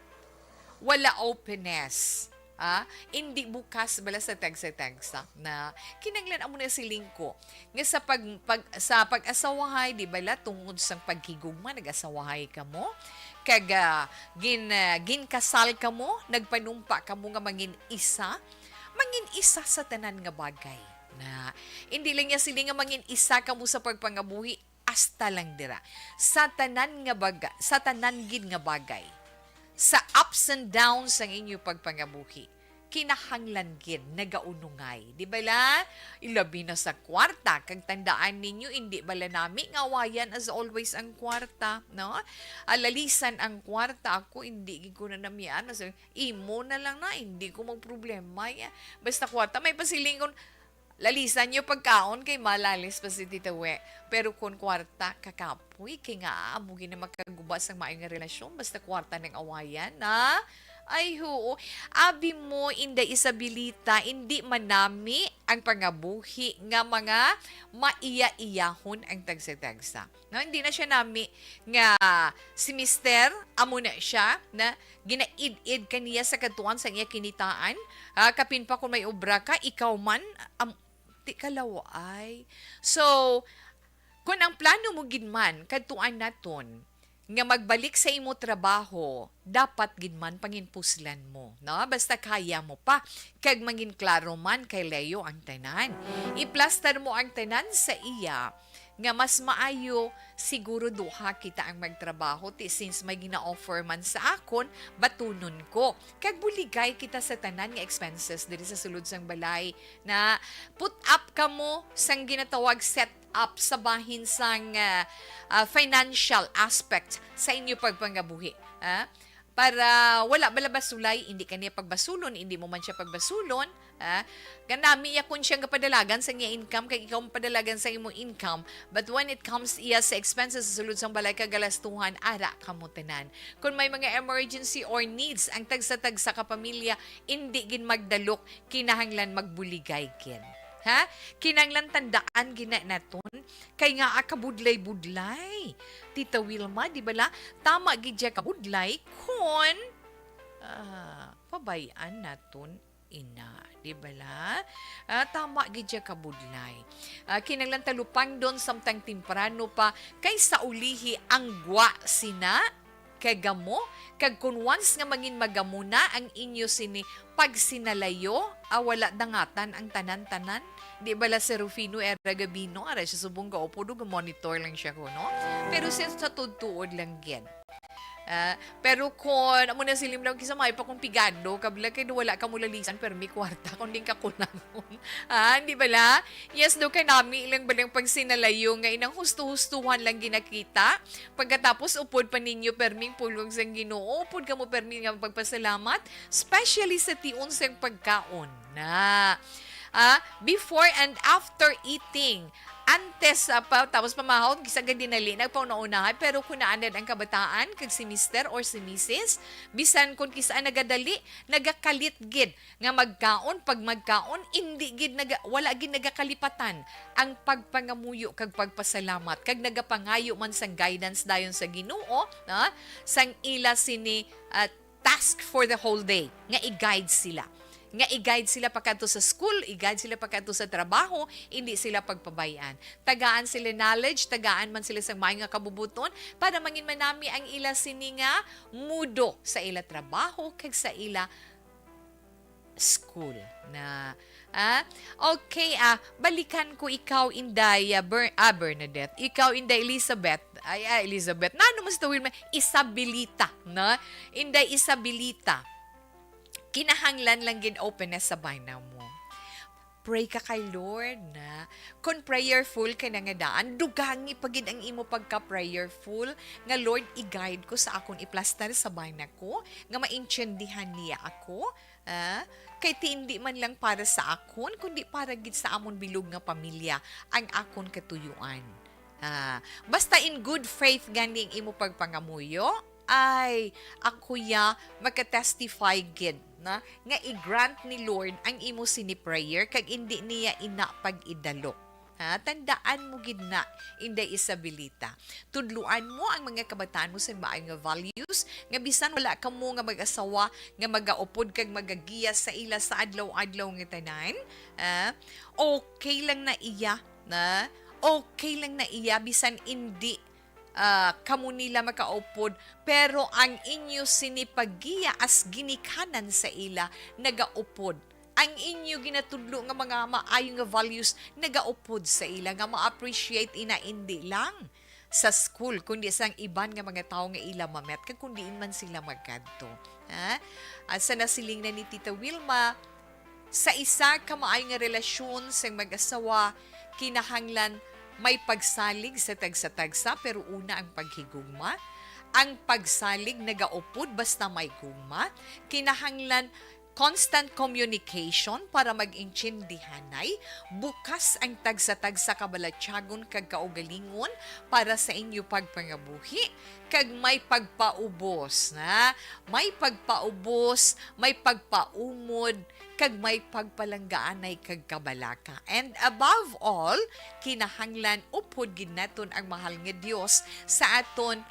Wala openness. Ah, indi bukas bala sa tagsa-tagsa na kinanglan amo na siling ko nga sa pag, pag, sa pag-asawahay, di bala, tungod sang paghigugma, nag-asawahay kamo, kag, ah, gin, ah, ginkasal kamo, nagpanumpa kamo nga mangin isa, mangin isa sa tanan nga bagay. Na, hindi lang niya siling nga mangin isa kamo sa pagpangabuhi, hasta lang dira. Sa tanan nga baga-, sa tanan gid nga bagay, sa ups and downs sang inyo pagpangabuhi, kinahanglan gid nagaunungay. Di bala? Ilabi na sa kwarta. Kag tandaan ninyo, indi bala nami nga awayan as always ang kwarta, no? Alalisan ang kwarta. Ako, indi gid ko na namian. As in, imo na lang na, indi ko magproblema, ya. Basta kwarta, may pasilingon, lalisan niyo pagkaon kay malalis pa si Tita We. Pero kung kwarta, kakapoy, kay nga amo gid na makaguba sang maayo nga relasyon, basta kwarta nang awayan, ha? Ay, huo. Abi mo, Inday Isabelita, indi man nami ang pangabuhi nga mga maiya-iyahon ang tagsa-tagsa. No, hindi na siya nami nga si Mister, amo na siya, na ginaid-id kaniya sa kadtuan sa iya kinitaan. Ah, kapin pa kung may obra ka, ikaw man, am, ti kalaw ay. So, kung ang plano mo gid man, kadtuan naton, nga magbalik sa imo trabaho, dapat gid man panginpuslan mo, no? Basta kaya mo pa, kag mangin klaro man kay Leo ang tanan. Iplastar mo ang tanan sa iya, nga mas maayo siguro duha kita ang magtrabaho, ti since may gina-offer man sa akon, batunon ko. Kag buligay kita sa tanan nga expenses diri sa sulod sang balay, na put up kamo sang ginatawag set up sa bahin sang, ah, ah, financial aspect sa inyo pagpangabuhi, ah. Para wala bala basulay, hindi ka niya pagbasulon, hindi mo man siya pagbasulon, ah. Kanami iya kun siya nga padalagan sa iya income, kag ikaw ang padalagan sa imong income. But when it comes iya sa expenses sa sulod sang balay kag galastuhan, ara kamo tanan. Kung may mga emergency or needs ang tagsa-tagsa ka pamilya, indi gid magdalok, kinahanglan magbuligay gid. Ha? Kinahanglan tandaan gid na naton kay nga, ah, kabudlay-budlay. Tita Wilma, di bala? Tama gid siya kabudlay kon, ah, pabay-an naton ina, di bala? Ah, tama gid siya kabudlay. Ah, kinahanglan talupangdon samtang temprano pa kay sa ulihi ang gwa sina kay gamo, kag kun once nga mangin magamo na ang inyo sini pagsinalayo, ah, wala dangatan ang tanan-tanan. Di bala si Rufino era Gabino, ara siya subong gaupod ug monitor lang siya kuno. Pero sa, sa tuod-tuod lang gid. Ah, pero kun amo na silim lang kisa may pa kung pigado, kabla kay wala ka mo lalisan, pero may kwarta kung din ka kulangon. Ah, di bala? Yes, do kay nami lang balang pagsinalayo nga inang husto-hustuhan lang ginakita. Pagkatapos, upod pa ninyo perming pulong sang Ginoo, upod kamo permi nga magpasalamat, especially sa tion sang pagkaon na. Ah, before and after eating, antes, ah, pa, tapos pamahon, kisa gad dinali, nagpauna-unahan, pero kun naanad ang kabataan, kag si mister or si misis, bisan kun kisa nagadali, nagakalit gid nga magkaon, pag magkaon, indi gid naga-, wala gid nagakalipatan ang pagpangamuyo kag pagpasalamat, kag nagapangayo man sang guidance dayon sa Ginoo, no? Sang ila sini, ah, task for the whole day, nga i-guide sila. Nga i-guide sila pakadto sa school, i-guide sila pakadto sa trabaho, indi sila pagpabay-an. Tagaan sila knowledge, tagaan man sila sang maayo nga kabubuton, para mangin manami ang ila sini nga mudo sa ila trabaho kag sa ila school na, ah, okay, ah, balikan ko ikaw, Inday, ah, Ber-, ah, Bernadette. Ikaw, Inday Elizabeth. Ay, ah, Elizabeth. Nano mas tawil man? Isabelita, no? Inday Isabelita. Kinahanglan lang gid openness sa bana mo. Pray ka kay Lord na. Kung prayerful ka na nga daan, dugangi pa gid ang imo pagka-prayerful nga, "Lord, i-guide ko sa akon iplastar sa bana ko, nga maintindihan niya ako." Ah, kay ti indi man lang para sa akon, kundi para gid sa amon bilog nga pamilya ang akon katuyuan. Ah, basta in good faith gani ang imo pagpangamuyo, ay, ako ya makatestify gid na nga i-grant ni Lord ang imo sini prayer kag indi niya ina pag-idalok. Ha, tandaan mo gid na, Inday Isabelita. Tudloan mo ang mga kabataan mo sa maayo nga values, nga bisan wala kamo nga mag-asawa nga magaupod kag magagiya sa ila sa adlaw-adlaw nga tanan, ah, okay lang na iya, na okay lang na iya bisan indi, ah, kamo nila makaupod, pero ang inyo sini paggiya as ginikanan sa ila nagaupod. Ang inyo ginatudlo nga mga maayo nga values nagaupod sa ila, nga ma-appreciate ina indi lang sa school, kundi sang iban nga mga tawo nga ila ma-meet, kag kung diin man sila magkadto. Ha? At sa nasiling na ni Tita Wilma, sa isa ka maayo nga relasyon sang mag-asawa, kinahanglan may pagsalig sa tagsa-tagsa, pero una ang paghigugma. Ang pagsalig nagaupod basta may gugma. Kinahanglan constant communication para mag-intindihanay, bukas ang tagsa-tagsa ka balatyagon kag kaugalingon para sa inyo pagpangabuhi, kag may pagpaubos, na may pagpaubos, may pagpaumod, kag may pagpalanggaanay kag kabalaka. And above all, kinahanglan upod gid naton ang mahal nga Dios sa aton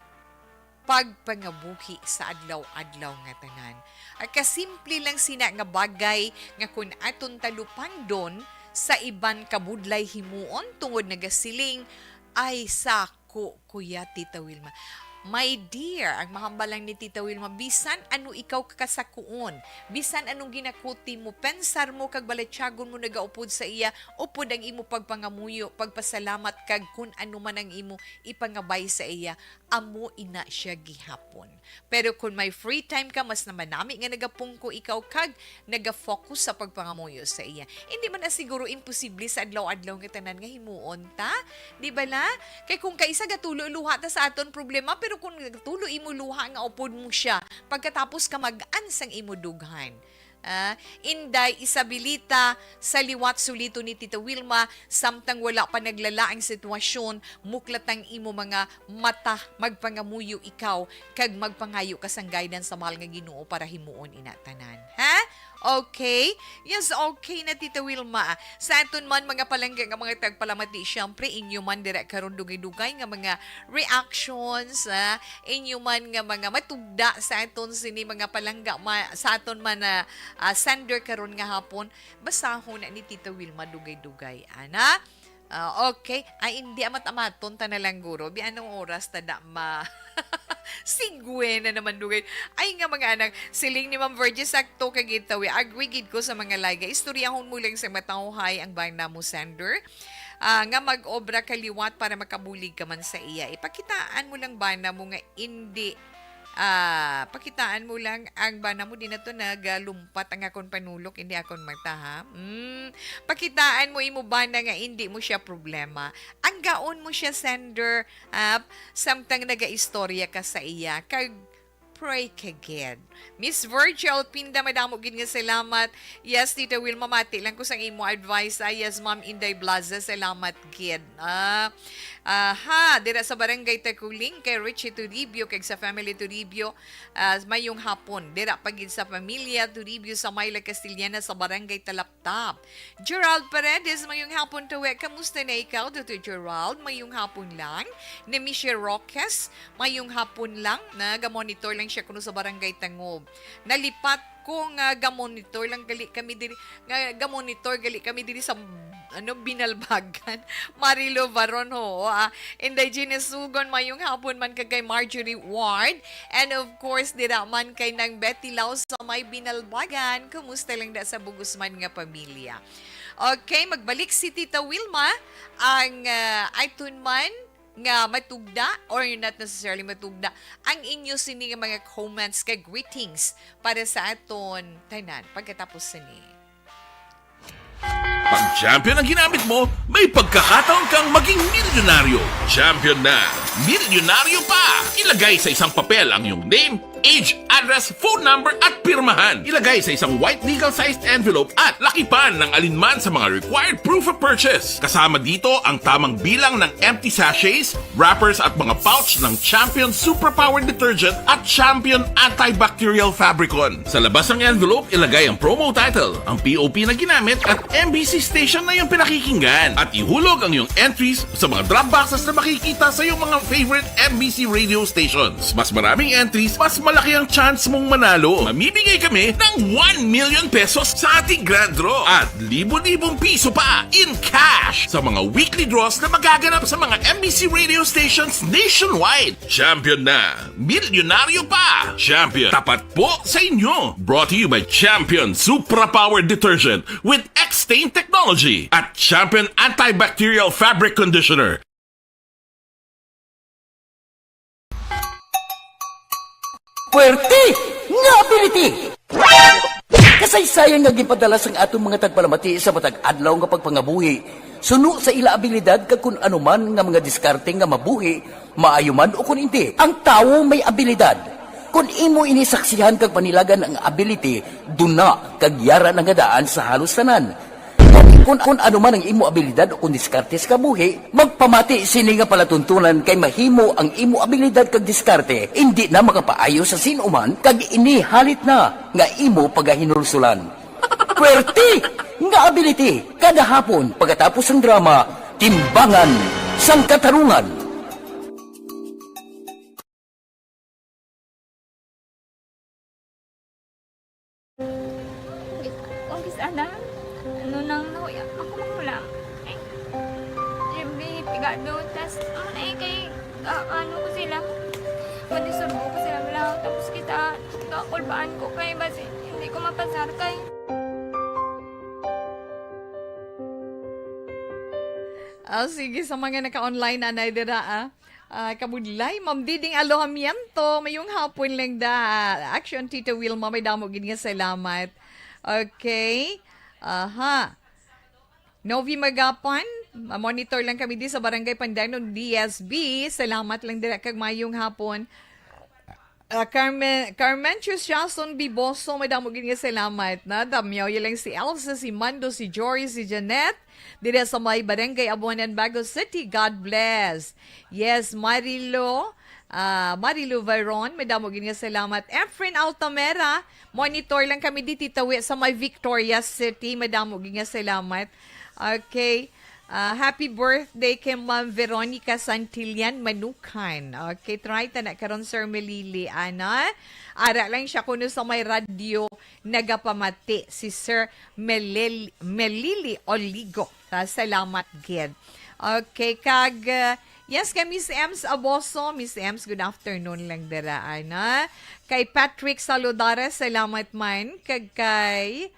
pagpangabuhi sa adlaw-adlaw nga tanan. Ang kasimple lang sina nga bagay nga kun aton talupangdon sa iban kabudlay himuon tungod nagasiling, "Ay, sako, Kuya, Tita Wilma." My dear, ang mahambal lang ni Tita Wilma, bisan ano ikaw kakasakuon, bisan anong ginakuti mo, pensar mo, kag balatyagon mo nagaupod sa iya, upod ang imo pagpangamuyo, pagpasalamat, kag kun ano man ang imo ipangabay sa iya, amo ina siya gihapon. Pero kung may free time ka, mas namanami nga nagapungko ikaw kag naga-focus sa pagpangamuyo sa iya. Hindi man na siguro imposible sa adlaw-adlaw nga tanan nga himuon ta, di ba la? Kay kung kaisa gatulo luha ta sa aton problema, pero kung gatulo imo luha nga upod mo siya, pagkatapos ka mag-an sang imo dughan. Ah, Inday Isabelita, sa liwat sulito ni Tita Wilma, samtang wala pa naglala ang sitwasyon, muklat ang imo mga mata, magpangamuyo ikaw, kag magpangayo ka sang guidance sa mahal nga Ginoo para himuon ina tanan. Ha? Okay? Yes, okay na, Tita Wilma. Sa aton man mga palangga nga mga tagpalamati, siyempre, inyo man dira karon dugay-dugay nga mga reactions, ah, inyo man nga mga matugda sa aton sini mga palangga ma-, sa aton man na, ah, sender karon nga hapon, basahon na ni Tita Wilma dugay-dugay. Ana? Ah, okay. Ay, hindi amat-amaton ta na lang, guro. Bi, anong oras ta na ma-, Sigwe na naman, dugay. Ay nga, mga anak, siling ni Ma'am Virgie, sakto ka gid, tawi. Agree gid ko sa mga lay nga istoryahon mo lang sa matawhay ang bana mo, sender. Ah, nga mag-obra ka liwat para makabulig ka man sa iya. Ipakitaan mo lang bana mo nga indi, ah, pakitaan mo lang ang bana mo, di na to nagalumpat ang akon panulok, hindi akon mata, ha? Mm, pakitaan mo imo bana nga indi mo siya problema. Ang gaon mo siya, sender, ah, samtang nagaistorya ka sa iya, kag pray ka gid. Miss Virgil Pinda, madamo gid nga salamat. Yes, Tita Wilma, mati lang ko sang imo advice. Ah, yes, Ma'am Inday Blaza, salamat gid. Ah, aha, dira sa Barangay Takuling, kay Richie Toribio, kag sa family Toribio, ah, mayong hapon. Dira pa gid sa pamilya Toribio sa Myla Castellana, sa Barangay Talaptap. Gerald Paredes, mayong hapon, tawi. Kamusta na ikaw, Doctor Gerald? Mayong hapon lang. Ni Michelle Roques, mayong hapon lang. Naga-monitor lang siya kuno sa Barangay Tangob. Nalipat ko nga ga-monitor lang gali kami diri, nga ga-monitor gali kami diri sa, ano, Binalbagan. Marilo Baron, ho, ah, Indigenous Sugon, mayong hapon man kag kay Marjorie Ward. And of course, dira man kay Nang Betty Lau sa may Binalbagan. Kumusta lang da sa bugos man nga pamilya? Okay, magbalik si Tita Wilma, ang, ah, aton man nga matugda, or not necessarily matugda, ang inyo sini nga mga comments kag greetings para sa aton tanan pagkatapos sini. Pag champion ang ginamit mo, may pagkakataon kang maging milyonaryo. Champion na, milyonaryo pa! Ilagay sa isang papel ang iyong name, age, address, phone number, at pirmahan. Ilagay sa isang white legal-sized envelope at lakipan ng alinman sa mga required proof of purchase. Kasama dito ang tamang bilang ng empty sachets, wrappers, at mga pouch ng Champion Suprapower Detergent at Champion Antibacterial Fabricon. Sa labas ng envelope, ilagay ang promo title, ang P O P na ginamit, at M B C station na iyong pinakikinggan. At ihulog ang iyong entries sa mga drop boxes na makikita sa iyong mga favorite M B C radio stations. Mas maraming entries, mas malaki ang chance mong manalo. Mamimigay kami ng one million pesos sa ating grand draw at libo-libong piso pa in cash sa mga weekly draws na magaganap sa mga M B C radio stations nationwide. Champion na! Milyonaryo pa! Champion, tapat po sa inyo! Brought to you by Champion Supra Power Detergent with X-Stain Technology at Champion Antibacterial Fabric Conditioner. Puwerte nga ability! Kasaysayan nga ginpadala sang aton mga tagpalamati sa matag adlaw nga pagpangabuhi, suno sa ila abilidad kag kun ano man nga mga diskarte nga mabuhi, maayo man o kun indi. Ang tawo may abilidad. Kun imo ini saksihan kag panilagan ang ability, duna kag yara na nga daan sa halos tanan. Kung, kung ano man ang imo abilidad o kung diskarte sa kabuhi, magpamati sini nga palatuntunan kay mahimo ang imo abilidad kag diskarte indi na makapaayo sa sin-o man kag ini halit na nga imo pagahinulsulan. Puwerte nga ability kada hapon pagkatapos sang drama, Timbangan sang Katarungan. Kung sana, ano nang nahuya ako magulang. Ay, Jimmy, pigado, tas, ano na eh, kay, ah, ano ko sila, manisurbo ko sila lang, tapos kita, kakulbaan ko kay, basi, hindi ko mapasar kay. Ah, sige, sa mga naka-online, anay dira, ah. Ah, kabudlay, Ma'am Diding Alojamiento, mayong hapon lang da. Action, Tito Wilma, may damo gid nga salamat. Okay. Aha. Novi Magapan, monitor lang kami di sa Barangay Pandanon, D S B. Salamat lang dira kag mayong hapon. Ah, Carmen, Carmen Jason Biboso, madamo gid nga salamat na. Damyaw lang si Elsa, si Mando, si Jory, si Janet. Dira sa may Barangay Abuanan, Bago City. God bless. Yes, Marilo, ah, Marilo Veron, madamo gid nga salamat. Efren Altamera, monitor lang kami di Tita Wi sa may Victoria City. Madamo gid nga salamat. Okay. Ah, happy birthday kay Ma'am Veronica Santillan Manukan. Okay, try ta na karon, Sir Melili, ana. Ara lang siya kuno sa may radyo nagapamati si Sir Melil-, Melili Oligo. Ah, salamat gid. Okay, kag, ah, yes, kay Miss Ems Aboso. Miss Ems, good afternoon lang dira, ana. Kay Patrick Saludares, salamat man. Kag kay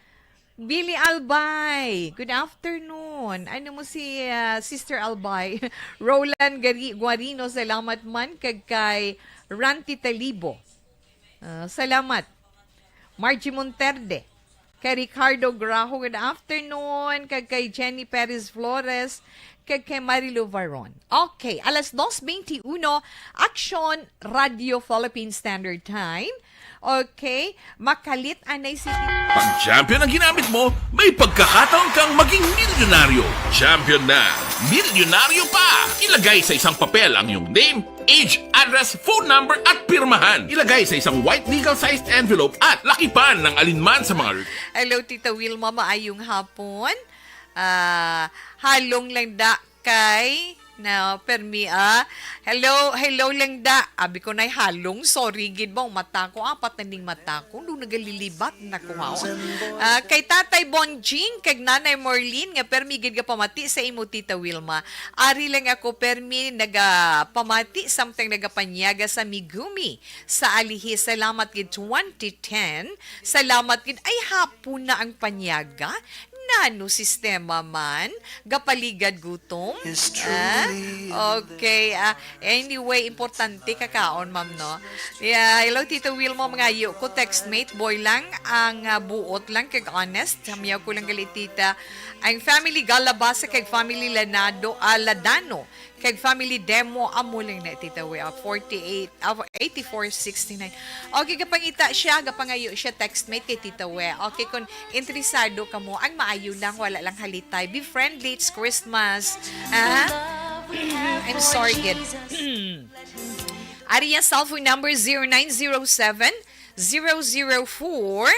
Billy Albay, good afternoon. Ano mo si, ah, Sister Albay? Roland Gari-, Guarino, salamat man. Kag kay Ranti Talibo. Ah, salamat. Margie Monterde. Kay Ricardo Grajo, good afternoon. Kag kay Jenny Perez Flores. Kag kay Marilu Varon. Okay, alas dos veintiuno, Action Radio Philippine Standard Time. Okay, makalit anay si Pag champion ang ginamit mo, may pagkakataon kang maging milyonaryo. Champion na, milyonaryo pa! Ilagay sa isang papel ang iyong name, age, address, phone number at pirmahan. Ilagay sa isang white legal-sized envelope at lakipan ng alinman sa mga re- Hello, Tita Wilma. Maayong hapon. Ah, halong lang da kay na permi, ah. Hello, hello lang da. Abi ko na'y halong, sorry gid ba ang mata ko, apat na ning mata ko, nung nagalilibat na ko, ha? Ah, kay Tatay Bonjing, kag Nanay Morlin, nga permi gid nga pamati sa imo, Tita Wilma. Ari lang ako, permi nagapamati, samtang nagapanyaga sa Migumi, sa Alihi. Salamat gid, twenty ten. Salamat gid. Ay, hapon na ang panyaga. Nano sistema man? Gapaligad gutom? Ah? Okay. Ah, anyway, importante kakaon, ma'am, no? Yeah, hello, Tito Wilma. Mangayo ko, textmate, boy lang, ang ah, buot lang, kag honest. Samyaw ko lang gali, tita. Ang family Galabasa, kag family Lanado, ah, Ladano, kag family Demo, amo lang na, tita, we are forty-eight, ah, eighty-four sixty-nine. Okay, gapangita siya, gapangayo siya, textmate kay Tita We. Okay, kung interesado ka mo, ang maayo lang, wala lang halitay. Be friendly, it's Christmas. Ah? I'm sorry, kid. Ari ang cellphone number, zero nine zero seven, zero zero four,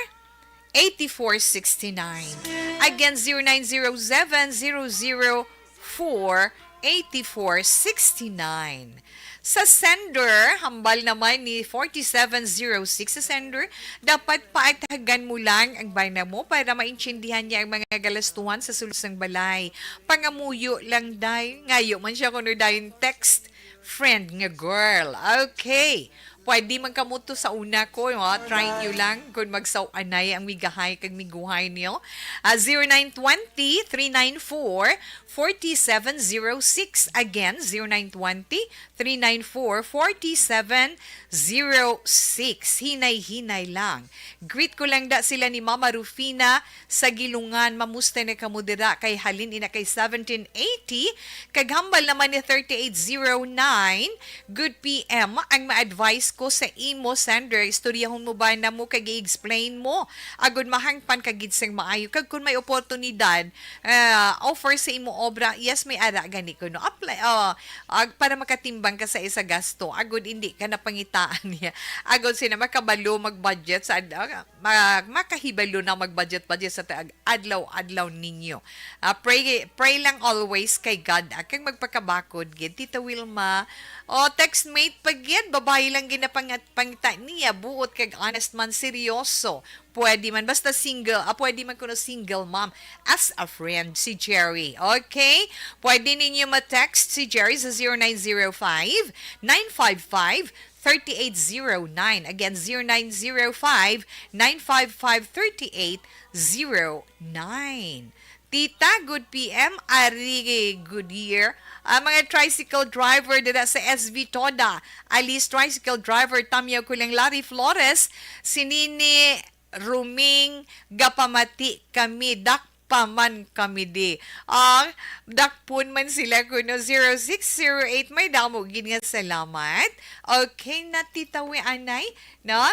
eighty-four sixty-nine. Again, zero nine zero seven, zero zero four, eighty-four sixty-nine. Sa sender, hambal naman ni forty-seven zero six sa sender, dapat paatagan mo lang ang bana mo para maintindihan niya ang mga galastuhan sa sulod sang balay. Pangamuyo lang, day. Ngayo man siya kuno dayon text friend nga girl. Okay. Pwede man kamo to sa una ko, ha? Try nyo lang kung magsaw-anay ang migahay kag miguhay niyo. Ah, zero nine twenty, three nine four, four seven zero six. Again, zero nine twenty, three nine four, four seven zero six. Hinay-hinay lang. Greet ko lang da sila ni Mama Rufina sa Gilungan. Mamusta na kamo dira? Kay halin ina kay seventeen eighty, kag hambal naman ni thirty-eight zero nine. Good P M, ang ma-advise ko sa imo, Sander, istoryahon mo ba na mo kag i-explain mo agud mahangpan ka gid sing maayo. Kag kung may oportunidad, ah, offer sa imo obra, yes, may ara gani ko, no? Apply, oh, ag-, para makatimbang ka sa isa gasto, agud hindi ka napangitaan niya. Agud sina makabalo mag-budget sa ad-, ah, ma-, makahibalo na mag-budget-budget sa taag-, adlaw-adlaw ninyo. Ah, pray, pray lang always kay God, ah, kag magpakabakod gid, Tita Wilma. O, textmate pa gid, babayi lang gid na pangat-, pangita niya, buot kag honest man, seryoso. Pwede man, basta single, ah, pwede man kuno single mom. As a friend, si Jerry. Okay? Pwede ninyo ma-text si Jerry sa zero nine zero five, nine five five, thirty-eight zero nine. Again, zero nine zero five, nine five five, thirty-eight zero nine. Tita, good P M, Ari Goodyear. Ang mga tricycle driver dira sa S V Toda, Alice tricycle driver, Tamyaw Kulang, Larry Flores, si Nini Ruming, gapamati kami, dakpa man kami di. Ah, dakpon man sila kuno, zero six zero eight. May damo gid nga salamat. Okay na, Tita Wi, anay, no?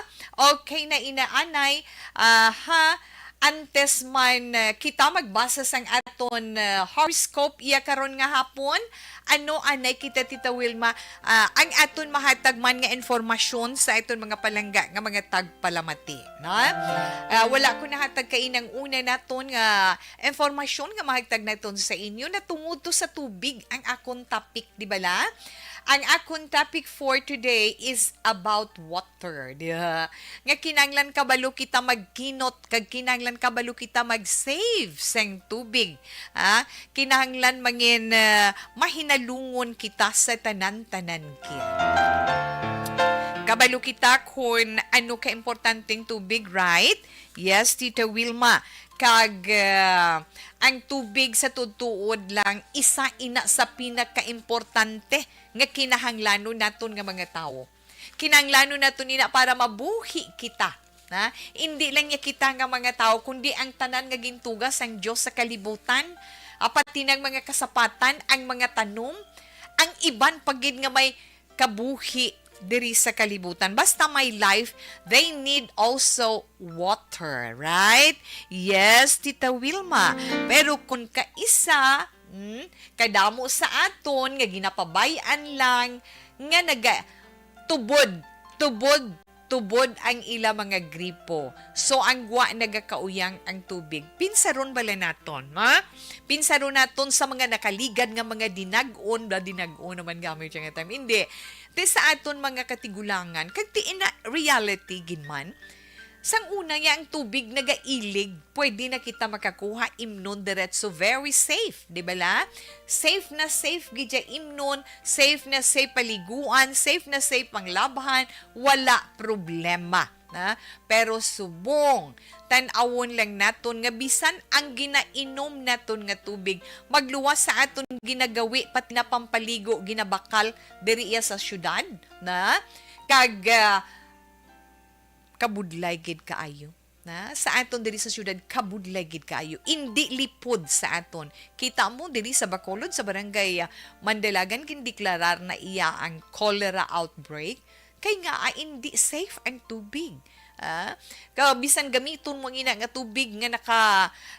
Okay na, ina, anay. Aha. Antes man, uh, kita magbasa sang aton, uh, horoscope iya karon nga hapon, ano anay kita, Tita Wilma, uh, ang aton mahatag man nga informasyon sa aton mga palangga nga mga tagpalamati, no? Uh, wala ko nahatag kainang una naton nga informasyon nga mahatag naton sa inyo natungod to sa tubig ang akon topic, di bala? Ang akon topic for today is about water, di ba? Nga kinahanglan kabalo kita magkinot, kag kinahanglan kabalo kita mag-save sang tubig. Ha? Kinahanglan mangin, ah, mahinalungon kita sa tanan-tanan gid. Kabalo kita kung ano ka importanteng tubig, right? Yes, Tita Wilma. Kag, ah, ang tubig sa tuod-tuod lang, isa ina sa pinakaimportante nga kinahanglanon naton nga mga tawo. Kinahanglanon naton ina para mabuhi kita, ha? Indi lang niya kita nga mga tawo, kundi ang tanan nga gintuga sang Dios sa kalibutan, apat tinang mga kasapatan, ang mga tanom, ang iban pa gid nga may kabuhi diri sa kalibutan. Basta may life, they need also water, right? Yes, Tita Wilma. Pero kung kaisa, mm, kadamo sa aton nga ginapabay-an lang, nga naga-, tubod, tubod, tubod ang ila mga gripo. So, ang gwa nagakauyang ang tubig. Pinsaron bala naton, ha? Pinsaron naton sa mga nakaligad nga mga dinag-on, ba, dinag-on naman gamit siya nga time. Hindi. Ti sa aton mga katigulangan, kag ti ina reality gid man, sang una nga ang tubig nagailig, pwede na kita makakuha imnon diretso, very safe, di ba la? Safe na safe gid siya imnon, safe na safe paliguan, safe na safe panglabhan, wala problema, na? Pero subong tan-awon lang naton nga bisan ang ginainom naton nga tubig magluwas sa aton ginagawi, pati na pampaligo, ginabakal diri iya sa syudad, na? Kag, ah, kabudlay gid kaayo. Na, sa aton diri sa syudad, kabudlay gid kaayo. Indi lipod sa aton. Kita mo diri sa Bacolod, sa barangay, ah, Mandalagan, gindeklarar na iya ang cholera outbreak. Kay nga, ah, indi safe ang tubig. Ah, ka, bisan gamiton mo ang ina nga tubig nga naka,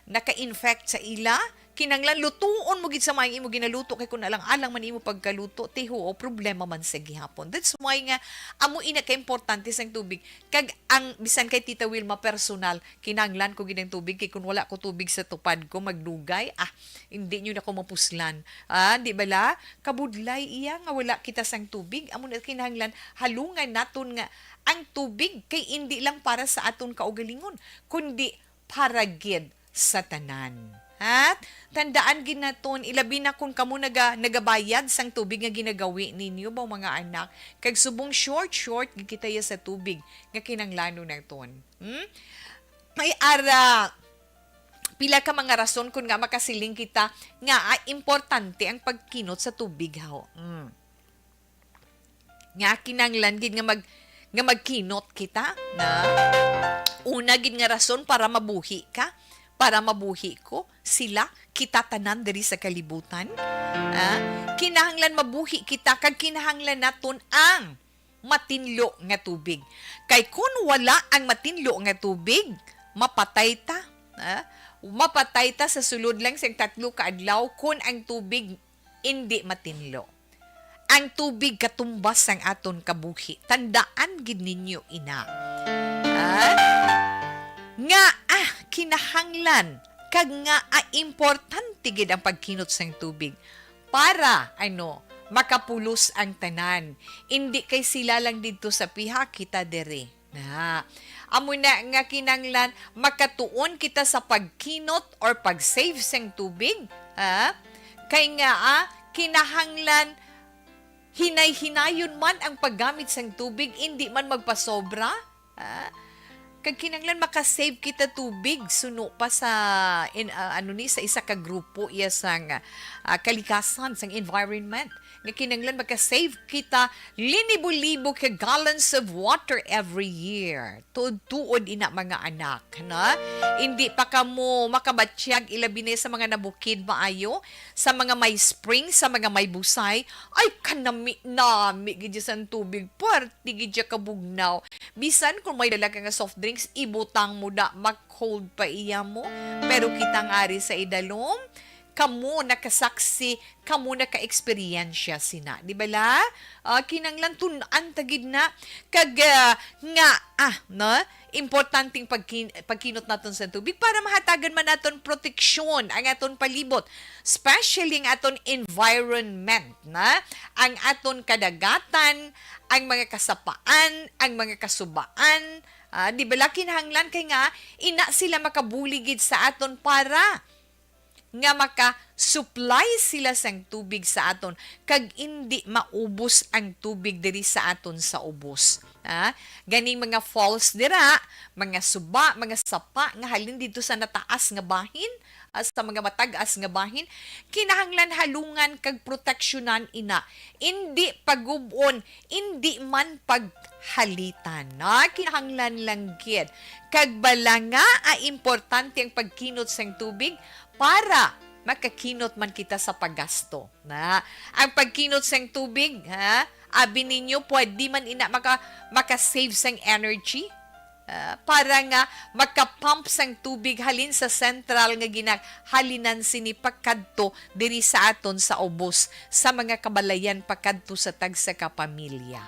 naka-infect sa ila, kinanglan lutuon mo gid sa maayong imo ginaluto, kay kung alang-alang man imo pagkaluto, tiho, o problema man sa gihapon. That's why nga, amo ina ka importante sang tubig. Kag ang, bisan kay Tita Wilma personal, kinanglan ko gid ang tubig, kay kung wala ko tubig sa tupad ko, magdugay, ah, hindi nyo na ko mapuslan. Ah, di ba la? Kabudlay iya nga wala kita sang tubig. Amo na kinahanglan, halungan naton nga ang tubig kay hindi lang para sa aton kaugalingon, kundi para gid sa tanan. Ha? Tandaan gid naton, ilabi na kung kamo naga-, nagabayad sang tubig nga ginagawi ninyo, ba, mga anak. Kag subong short, short gid kita ya sa tubig nga kinahanglanon naton. Hmm? May ara, pila ka mga rason kun nga makasiling kita nga, ah, importante ang pagkinot sa tubig, ho. Hmm. Nga kinahanglan gid nga mag-, nga magkinot kita, na una gid nga rason para mabuhi ka, para mabuhi ko, sila, kita tanan diri sa kalibutan. Ah, kinahanglan mabuhi kita kag kinahanglan naton ang matinlo nga tubig. Kay kun wala ang matinlo nga tubig, mapatay ta. Ah, mapatay ta sa sulod lang sang tatlo ka adlaw kun ang tubig indi matinlo. Ang tubig katumbas sang aton kabuhi. Tandaan gid ninyo ina. Ah? Nga, ah, kinahanglan kag nga, ah, importante gid ang pagkinot sang tubig para, ano, makapulos ang tanan. Indi kay sila lang didto sa piha, kita diri. Na. Amo na nga kinahanglan makatuon kita sa pagkinot or pag-save sang tubig, ha? Kay nga, ah, kinahanglan hinay-hinayon man ang paggamit sang tubig, indi man magpasobra, ha? Kag kinahanglan maka-save kita tubig suno pa sa in-, ah, ano ni, sa isa ka grupo iya sang, ah, kalikasan, sang environment. Nga kinahanglan maka-save kita linibo-libo ka gallons of water every year. Tuod-tuod ina, mga anak, na? Indi pa kamo makabatyag, ilabi na sa mga nabukid maayo, sa mga may spring, sa mga may busay. Ay, kanami-nami gid sang tubig, puwerte gid siya kabugnaw. Bisan kung may dala ka nga soft drinks, ibutang mo da, ma-cold pa iya mo. Pero kita nga ari sa idalom, kamo nakasaksi, kamo naka-eksperyensya sina. Di bala? Ah, kinahanglan tun-an ta gid na. Kag, ah, nga, ah, no? Importanteng pagkin-, pagkinot naton sa tubig para mahatagan man naton proteksyon ang aton palibot, especially ang aton environment, na? Ang aton kadagatan, ang mga kasapaan, ang mga kasubaan, ah, di bala kinahanglan kay nga ina sila makabulig gid sa aton para nga maka-supply sila sang tubig sa aton, kag indi maubos ang tubig diri sa aton sa ubos. Ah, ganing mga falls dira, mga suba, mga sapa nga halin didto sa nataas nga bahin, ah, sa mga matag-as nga bahin, kinahanglan halungan kag proteksyonan ina. Indi pagub-on, indi man paghalitan. Na, kinahanglan lang gid. Kag bala nga, ah, importante ang pagkinot sang tubig para makakinot man kita sa paggasto. Na, ang pagkinot sang tubig, ha? Abi ninyo, pwede man ina maka-, maka-save sang energy, ah, para nga maka-pump sang tubig halin sa sentral nga ginahalinan sini pakadto diri sa aton sa ubos, sa mga kabalayan pakadto sa tagsa ka pamilya.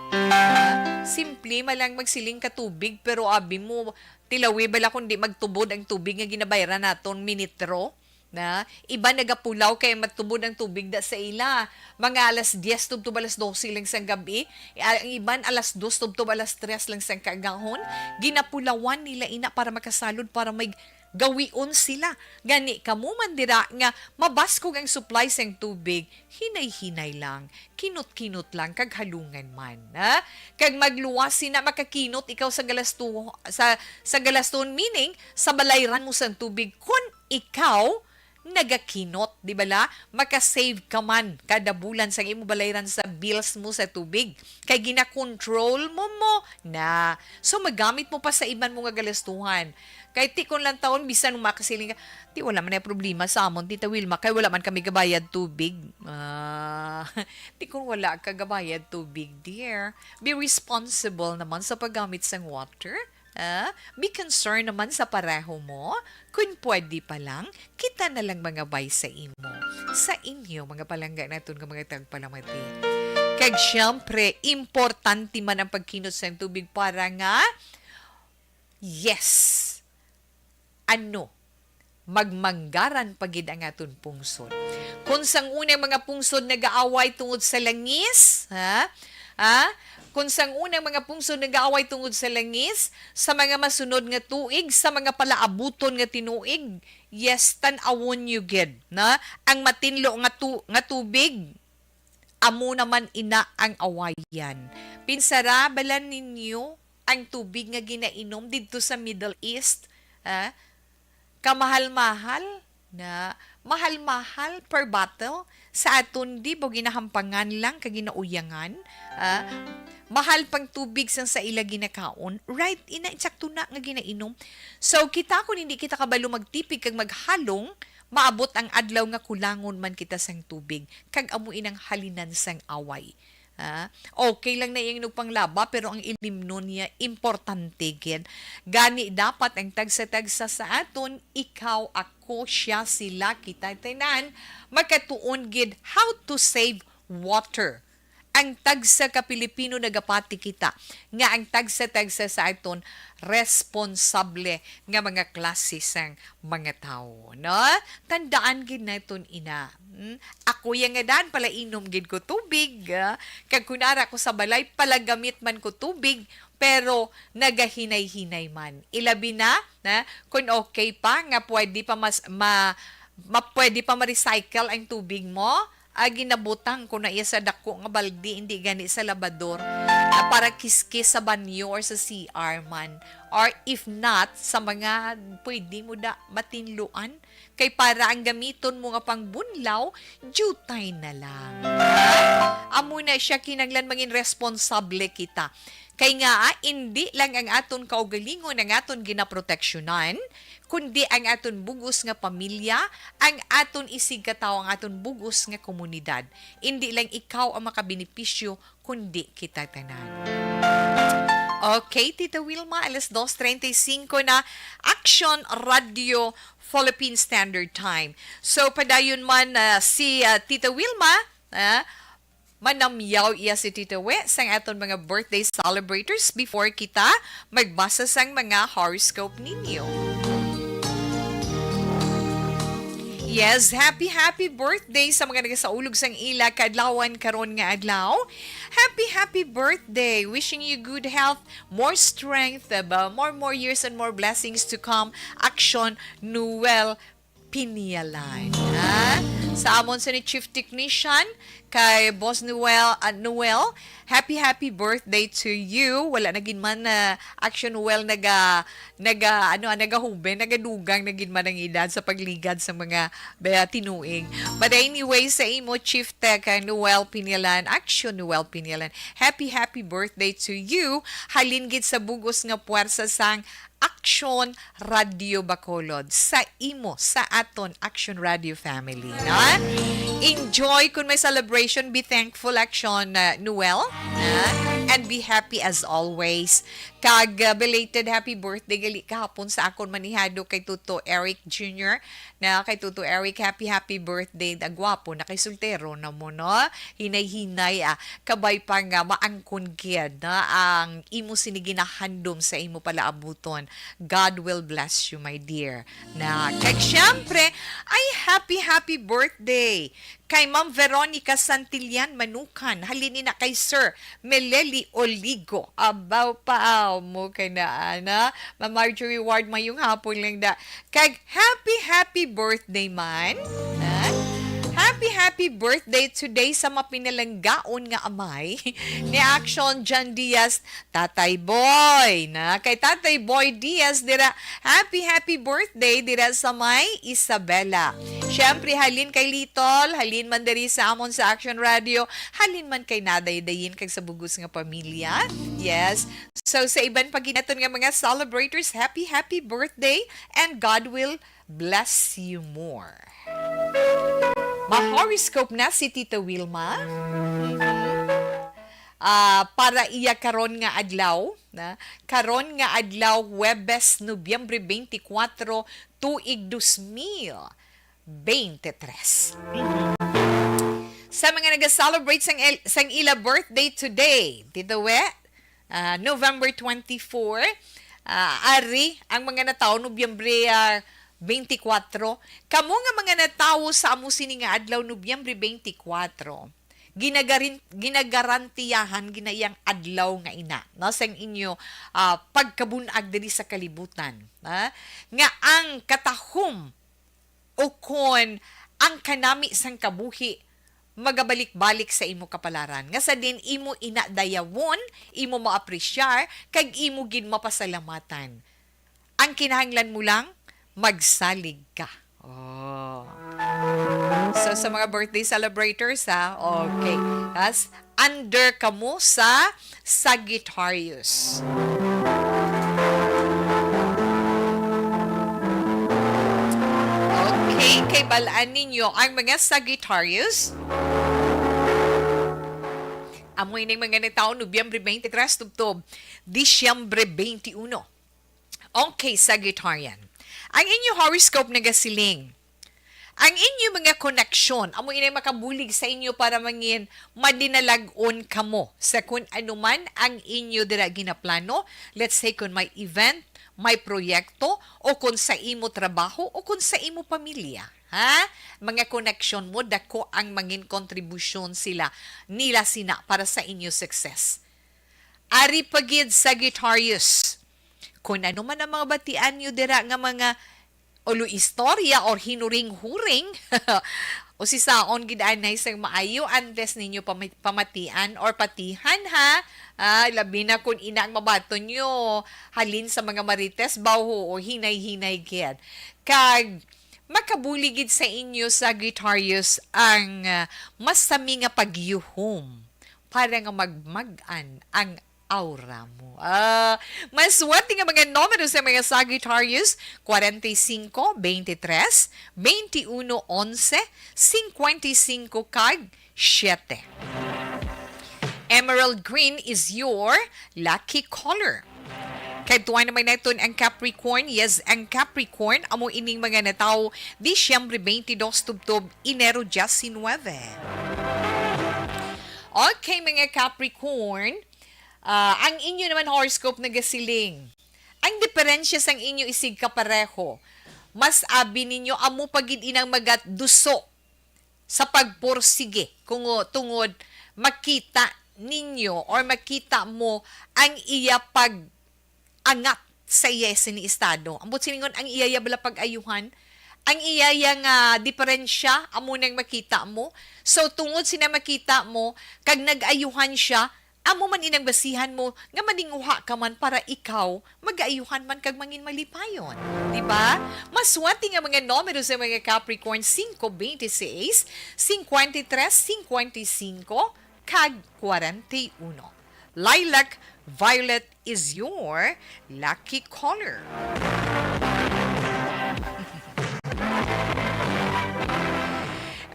Ah, simple man lang magsiling ka tubig, pero abi mo, tilawi bala kung di magtubod ang tubig nga ginabayran naton minitro? Na, iban nagapulaw kay matubod ang tubig da sa ila. Mga alas diyes tubtob alas dose lang sang gab-i. Ah, ang iban alas dos tubtob alas tres lang sang kaagahon. Ginapulawan nila ina para makasalod, para may gawion sila. Gani, kamo man dira nga mabaskog ang supply sang tubig, hinay-hinay lang, kinot-kinot lang, kag halungan man, ha? Kag magluwas sina makakinot ikaw sa galasto-, sa, sa galaston, meaning sa balayran mo sang tubig, kun ikaw nagakinot, di bala? Maka-save ka man kada bulan sang imo balayran sa bills mo sa tubig. Kay gina-control mo mo na. So, magamit mo pa sa iban mo nga galastuhan. Kay ti kon lang taon, bisan makasiling ka, "Ti, wala man ay problema sa amon, Tita Wilma, kay wala man kami gabayad tubig." Ah, ti kon wala ka gabayad tubig, dear, be responsible naman sa paggamit sang water. Ah, be concerned naman sa pareho mo. Kung pwede pa lang, kita na lang mangabay sa imo, sa inyo, mga palangga naton nga mga tagpalamati. Kag siyempre, importante man ang pagkinot sang tubig para nga, yes, ano, magmanggaran pa gid ang aton pungsod. Kung sang unang mga pungsod nagaaway tungod sa langis, ha? Ha? Kung sang unang mga pungsod nagaaway tungod sa langis, sa mga masunod nga tuig, sa mga palaabuton nga tinuig, yes, tan-awon niyo gid, na ang matinlo nga tu-, nga tubig, amo naman ina ang awayan. Pinsara bala ninyo ang tubig nga ginainom didto sa Middle East? Ha? Kamahal-mahal na, mahal-mahal per bottle sa aton, di ba, ginahampangan lang kag ginauyangan, ah, mahal pang tubig sang sa ila ginakaon, right? Ina, insakto na nga ginainom. So, kita, kung hindi kita kabalo magtipig kag maghalong, maabot ang adlaw nga kulangon man kita sang tubig, kag amo inang halinan sang away. Ah, okay lang na iyang nagpanglaba, pero ang ilimnon niya, importante gid. Gani, dapat ang tagsa-tagsa sa aton, ikaw, ako, siya, sila, kita tanan, makatuon gid how to save water. Ang tagsa ka Pilipino, nagapati kita nga ang tagsa-tagsa sa aton responsable nga mga klase sang mga tawo, no? Tandaan gid naton ina. Hmm? Ako ya nga dan, palainom gid ko tubig, ah, kag kun ara ko sa balay, palagamit man ko tubig, pero nagahinay-hinay man. Ilabi na, na, kung okay pa, nga pwede pa mas, ma, ma, pwede pa ma-recycle ang tubig mo, ah, ginabutang ko na iya sa dako nga baldi, hindi gani sa labador, ah, para kiskis sa banyo or sa C R man. Or if not, sa mga pwede mo da matinluan, kay para ang gamiton mo nga pangbunlaw, diutay na lang. Amo na siya, kinahanglan mangin responsable kita. Kay nga, ah, indi lang ang aton kaugalingon ang aton ginaproteksyonan, kundi ang aton bugos nga pamilya, ang aton isigkatawo, ang aton bugos nga komunidad. Indi lang ikaw ang makabenepisyo, kundi kita tanan. Okay, Tita Wilma, alas dos treinta y cinco na, Action Radio Philippine Standard Time. So, padayon man, ah, si, ah, Tita Wilma, ah, manamyaw iya si Tita We sang aton mga birthday celebrators before kita magbasa sang mga horoscope ninyo. Yes, happy, happy birthday sa mga nagasaulog sang ila kaadlawan karon nga adlaw. Happy, happy birthday. Wishing you good health, more strength, uh, more, more years and more blessings to come. Action, Noel Pinialan. Ha? Sa amon sa ni Chief Technician, kay Boss Noel, uh, Noel, happy, happy birthday to you. Wala na gid man, uh, Action Noel naga, naga, ano, ah, nagahuben, nagadugang na gid man ang edad sa pagligad sa mga, ba, tinuig. But anyway, sa imo, Chief Tech, uh, Noel Pinialan, Action Noel Pinialan, happy, happy birthday to you. Halin gid sa bugos nga puwersa sang Action Radio Bacolod, sa imo, sa aton Action Radio family, na? Enjoy kung may celebration, be thankful, Action, uh, Noel, na? And be happy as always. Kag, uh, belated happy birthday gali kahapon sa akon manihado kay Tuto Eric Junior, na? Kay Tuto Eric, happy, happy birthday. Ang gwapo na kay soltero na mo, no? Hinay-hinay, ah. Kabay pa nga maangkon gid na ang imo sini ginahandom sa imo palaabuton. God will bless you, my dear. Na, kag syempre, ay, happy, happy birthday kay Ma'am Veronica Santillan Manukan. Halin na kay Sir Meleli Oligo. Abaw pa, aw, mo kay na, ana. Ma'am Marjorie Ward, mayong hapon lang da. Kag happy, happy birthday man. Ha? Happy, happy birthday today sa mapinalanggaon nga amay ni Action John Diaz, Tatay Boy, na? Kay Tatay Boy Diaz dira, happy, happy birthday dira sa may Isabela. Siyempre, halin kay Litol, halin man diri sa amon sa Action Radio, halin man kay Naday Dayin kag sa bugos nga pamilya. Yes. So, sa iban pa gid naton nga mga celebrators, happy, happy birthday and God will bless you more. Ma-horoscope na si Tita Wilma. Mhm. Ah, para iya karon nga adlaw, na? Karon nga adlaw, Huwebes, Nobyembre twenty-four, tuig dos mil twenty-three. Sa mga nag-celebrate sang el-, sang ila birthday today, Tita We, ah, November twenty-four, ah, ari ang mga natawo Nobyembre, ah, twenty-four. Kamo nga mga natawo sa amo sini nga adlaw, Nobyembre twenty-four, ginagarin-, ginagarantiyahan gid na iyang adlaw nga ina, no, sang inyo, ah, pagkabun-ag diri sa kalibutan, ha? Nga ang katahom ukon ang kanami sang kabuhi magabalik-balik sa imo kapalaran, nga sa diin imo ina dayawon, imo maapresyar, kag imo gid mapasalamatan. Ang kinahanglan mo lang, magsalig ka. Oh. So, sa mga birthday celebrators, ha? Okay. As under kamo sa Sagittarius. Okay, kay bal-an ninyo ang mga Sagittarius. Amo ining mga natawo, Nobyembre twenty-three tubtob Disyembre twenty-one. Okay, Sagittarian. Ang inyo horoscope nagasiling, ang inyo mga koneksyon, amo ini makabulig sa inyo para mangin madinalag-on kamo sa kun ano man ang inyo dira ginaplano. Let's say, kung may event, may proyekto, o kung sa imo trabaho, o kung sa imo pamilya. Ha? Mga koneksyon mo, dako ang mangin kontribusyon sila, nila sina para sa inyo success. Ari pa gid, Sagittarius, kun ano man ang mga batian nyo dira nga mga ulo istorya or hinuring-huring, usisaon gid anay sang maayo, unless ninyo pami-, pamatian or patihan, ha. Ah, labi na kun ina ang mabaton nyo, halin sa mga marites, baw, o hinay-hinay gid. Kag makabulig gid sa inyo, Sagittarius, ang, ah, masami nga pagyuhom para nga magmag-an ang aura mo. Ah, maswerte nga mga numero sa mga Sagittarius, forty-five, twenty-three, twenty-one, eleven, fifty-five, kag siyete. Emerald green is your lucky color. Kadtuan naman naton ang Capricorn. Yes, ang Capricorn, amo ining mga natawo Disyembre twenty-two tubtob Enero diecinuebe. Okay, mga Capricorn, ah, ang inyo naman horoscope nagasiling, ang diferensya sang inyo isigkapareho, mas abi ninyo, amo pa gid inang magaduso sa pagpursige, kungo-, tungod makita ninyo or makita mo ang iya pag-angat sa iya sini estado. Ambot silingon, ang iya ya bala pag-ayuhan, ang iya ya nga diferensya, amo nang makita mo. So, tungod sina makita mo, kag nag-ayuhan siya, amo man inang basihan mo nga maninguha ka man para ikaw mag-ayuhan man kag mangin malipayon. Di ba? Maswerte nga mga numero sa mga Capricorn, cinco, veintiséis, cincuenta y tres, cincuenta y cinco, kag cuarenta y uno. Lilac violet is your lucky color.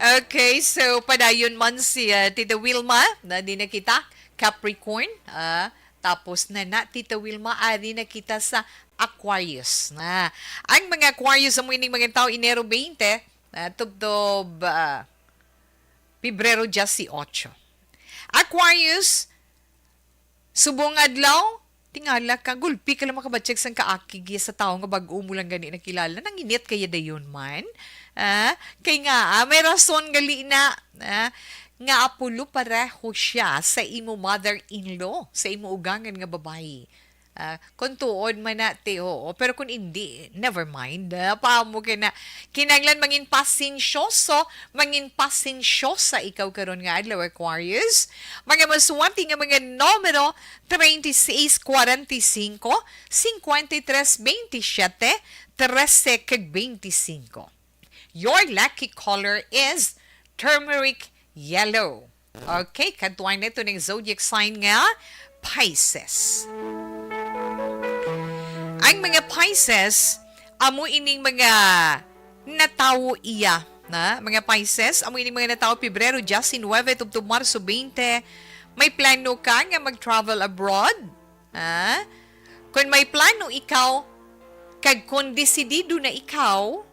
Okay, so padayon man si, uh, Tita Wilma, na di na kita, Capricorn, ah, tapos na na, Tita Wilma, ari na kita sa Aquarius. Na, ang mga Aquarius, amo ining mga tao, Enero twenty, ah, tubtob, ah, Pebrero dieciocho. Aquarius, subong adlaw, tingala ka, gulpi ka lang makabatyag sang kaakig sa tawo nga bag-o mo lang gani nakilala. Nanginit kaya dayon man. Ah, kay nga, ah, may rason gali na, ah, nga apulo pareho siya sa imo mother-in-law, sa imo ugangan nga babayi. Ah, kung tuod man na, ti, oo. Pero kung hindi, never mind. Ah, paamo ka na. Kinahanglan mangin pasensyoso, mangin pasensyosa ikaw karon nga adlaw, Aquarius. Mga maswerte nga mga numero, treinta y seis, cuarenta y cinco, cincuenta y tres, veintisiete, trece, kag veinticinco. Your lucky color is turmeric yellow. Okay, kadtuan naton ang zodiac sign nga Pisces. Ang mga Pisces, amo ining mga natawo iya, na mga Pisces, amo ining mga natawo Pebrero diecinuebe tubtob Marso twenty. May plano ka nga mag-travel abroad? Ha? Kung may plano ikaw, kag kung desidido na ikaw,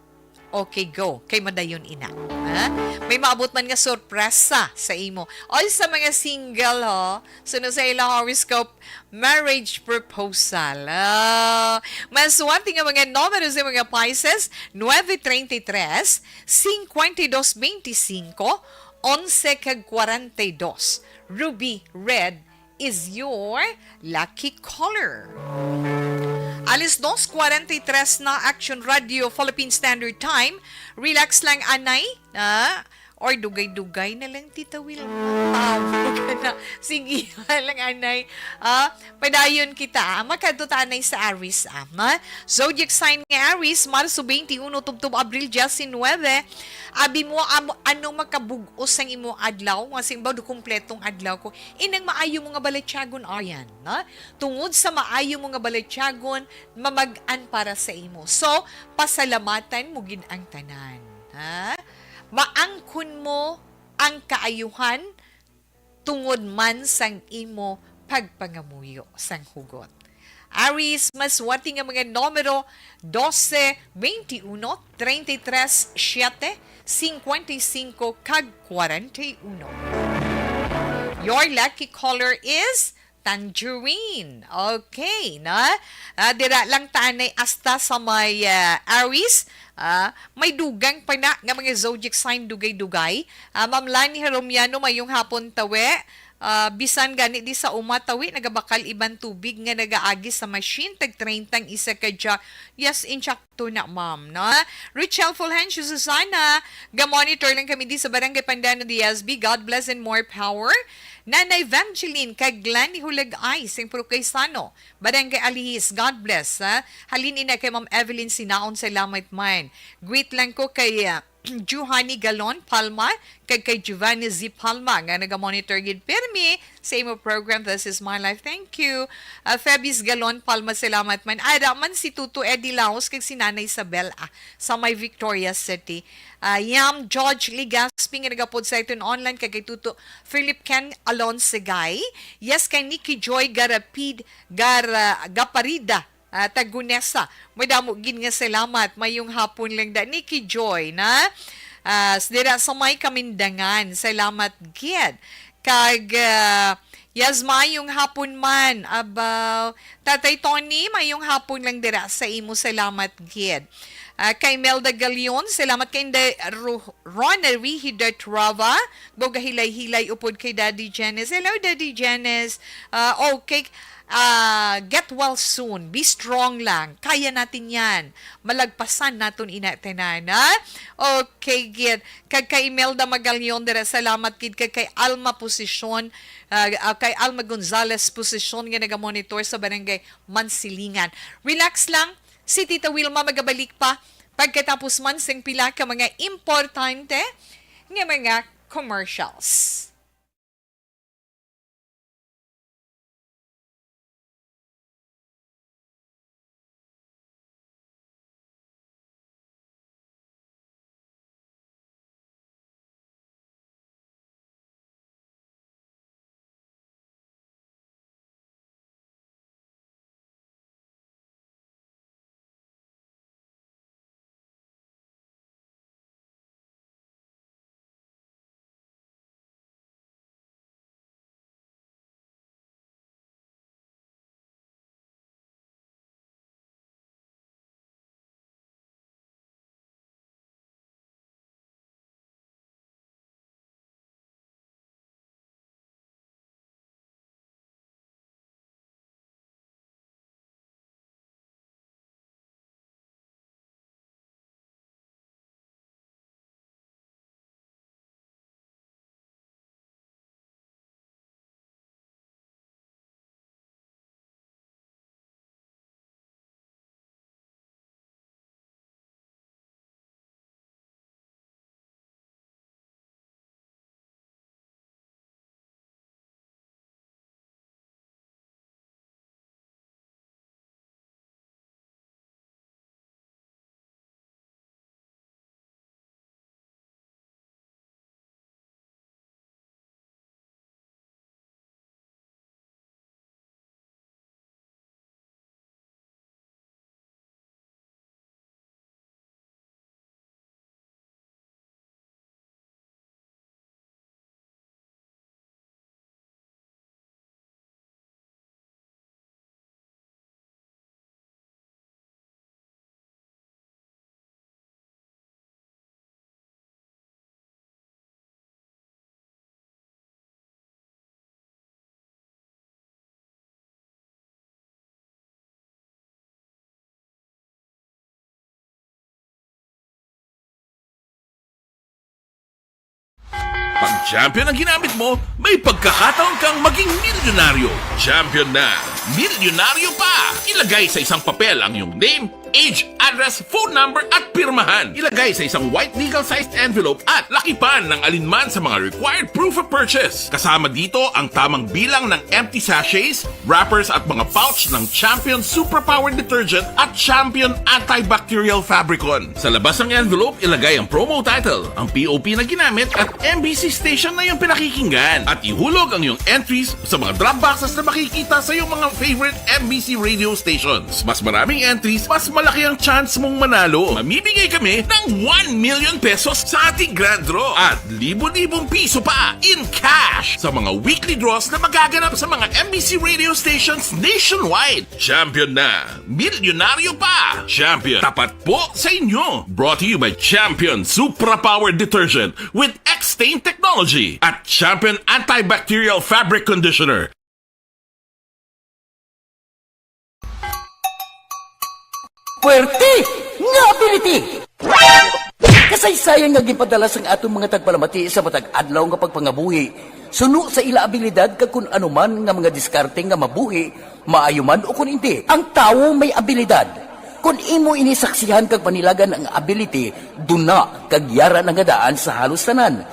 okay, go. Kay madayon ina. Ha? May maabot man nga sorpresa sa imo. All sa mga single, ho. Sunod sa ilang horoscope, marriage proposal. Ah, maswerte nga mga numero sa mga Pisces, nueve treinta y tres, cincuenta y dos veinticinco, onse kag kwarenta y dos. Ruby Red is your lucky color. Alas dos kwarenta y tres na, Action Radio, Philippine Standard Time. Relax lang, anay. Ah, or dugay-dugay na lang, Tita Wilma. Tawag ka na. Sige, lang, anay. Ah, padayon kita, ah. Magkadto ta anay sa Aries, ah. Ma? Zodiac sign nga Aries, Marso twenty-one, tubtob Abril diecinuebe. Abi mo, am-, ano makabug-os sang imo adlaw? Nga simbaw, do kumpletong adlaw ko. Inang maayo mo nga balatyagon, ayan, na? Tungod sa maayo mo nga balatyagon, mamag-an para sa imo. So, pasalamatan mo gid ang tanan, ha? Maangkon mo ang kaayuhan tungod man sang imo pagpangamuyo sang hugot. Aries, maswerte nga mga numero: dose, veintiuno, treinta y tres, siete, cincuenta y cinco, kag kwarenta y uno. Your lucky color is tangerine. Okay, na? Ah, dira lang ta anay hasta sa may, ah, Aries. Ah, may dugang pa na nga mga zodiac sign dugay-dugay. Ah, Ma'am Lani Heromiano, mayong hapon, tawe. Ah, bisan gani di sa uma, tawi, nagabakal iban tubig nga nagaagi sa machine, tag treinta ang isa ka ja-, yes, insakto na, ma'am, no? Richelle Fulgencio Susana, ga-monitor lang kami di sa Barangay Pandano, D S B. God bless and more power. Nanay Evangeline, kag Glenny Hulagay, sing Purok Gaisano, Barangay Alihis. God bless, ha? Halin ina kay Ma'am Evelyn Sinaon, salamat man. Greet lang ko kay, ah, Juhani Galon Palma, kag kay Giovanni Z Palma, nga naga-monitor gid pirmi sa imo program, This Is My Life. Thank you. Ah, Febis Galon Palma, salamat man. Ara man si Tuto Eddie Laos kag si Nanay Isabel, ah, sa may Victoria City. Ah, Yam George Legaspi nga nagapod sa iton online, kag kay Tuto Philip Ken Alonsegay. Yes, kay Nikki Joy Garapid, Gara-, Gaparida, ah, Tagunesa. Madamo gid nga salamat. Mayong hapon lang da. Nikki Joy, na? Ah, s-, dira sa may Kamindangan. Salamat gid. Kag, ah, yes, mayong hapon man. Abaw, Tatay Tony, mayong hapon lang dira sa imo. Salamat gid. Ah, kay Melda Galion, salamat kay Inday Ro-, Rona Rihi Dartrava. Bugahilay-hilay upod kay Daddy Janice. Hello, Daddy Janice. Ah, okay. Ah, get well soon. Be strong lang. Kaya natin yan. Malagpasan naton ina tanan, ha? Okay, gid. Kag kay Imelda Magalion dira, salamat gid. Kag kay Alma Posisyon, ah, ah, kay Alma Gonzalez Posisyon nga nagamonitor sa Barangay Mansilingan. Relax lang. Si Tita Wilma magabalik pa pagkatapos man sing pila ka mga importante nga mga commercials. Champion ang ginamit mo, may pagkakataon kang maging milyonaryo. Champion na, milyonaryo pa! Ilagay sa isang papel ang iyong name, age, address, phone number, at pirmahan. Ilagay sa isang white legal-sized envelope at lakipan ng alinman sa mga required proof of purchase. Kasama dito ang tamang bilang ng empty sachets, wrappers at mga pouch ng Champion Superpower Detergent at Champion Antibacterial Fabricon. Sa labas ng envelope, ilagay ang promo title, ang P O P na ginamit at M B C station na iyong pinakikinggan. At ihulog ang iyong entries sa mga drop boxes na makikita sa iyong mga favorite M B C radio stations. Mas maraming entries, mas malaki ang chance mong manalo. Mamimigay kami ng one million pesos sa ating grand draw at libo-libong piso pa in cash sa mga weekly draws na magaganap sa mga M B C radio stations nationwide. Champion na! Milyonaryo pa! Champion, tapat po sa inyo! Brought to you by Champion Supra Power Detergent with X-Stain Technology at Champion Antibacterial Fabric Conditioner. Puwerte nga ability! Kasaysayan nga ginpadala sang aton mga tagpalamati sa matag adlaw nga pagpangabuhi, suno sa ila abilidad kag kun ano man nga mga diskarte nga mabuhi, maayo man o kun indi. Ang tawo may abilidad. Kun imo ini saksihan kag panilagan ang ability, duna kag yara na nga daan sa halos tanan.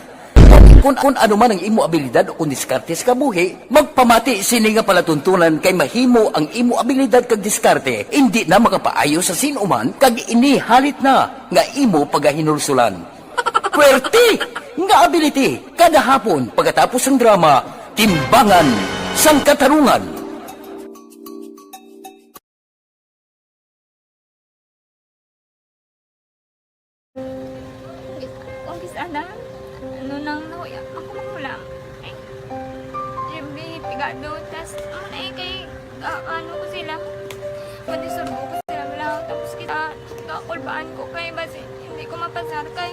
Kun, kun ano man ang imo abilidad o kun diskarte sa kabuhi, magpamati sini nga palatuntunan kay mahimo ang imo abilidad kag diskarte indi na makapaayo sa sin-o man kag ini halit na nga imo pagahinulsulan. Puwerte nga ability kada hapon pagkatapos sang drama, Timbangan sang Katarungan. Kung kis-, ana, ano nang nahuya, ako mahulam. Ay, Jimmy, pigado, tas, ano na eh, kay, ah, ano ko sila, panisurbo ko sila, wala, tapos kita, kakulbaan ko kay, basi, hindi ko mapasar kay.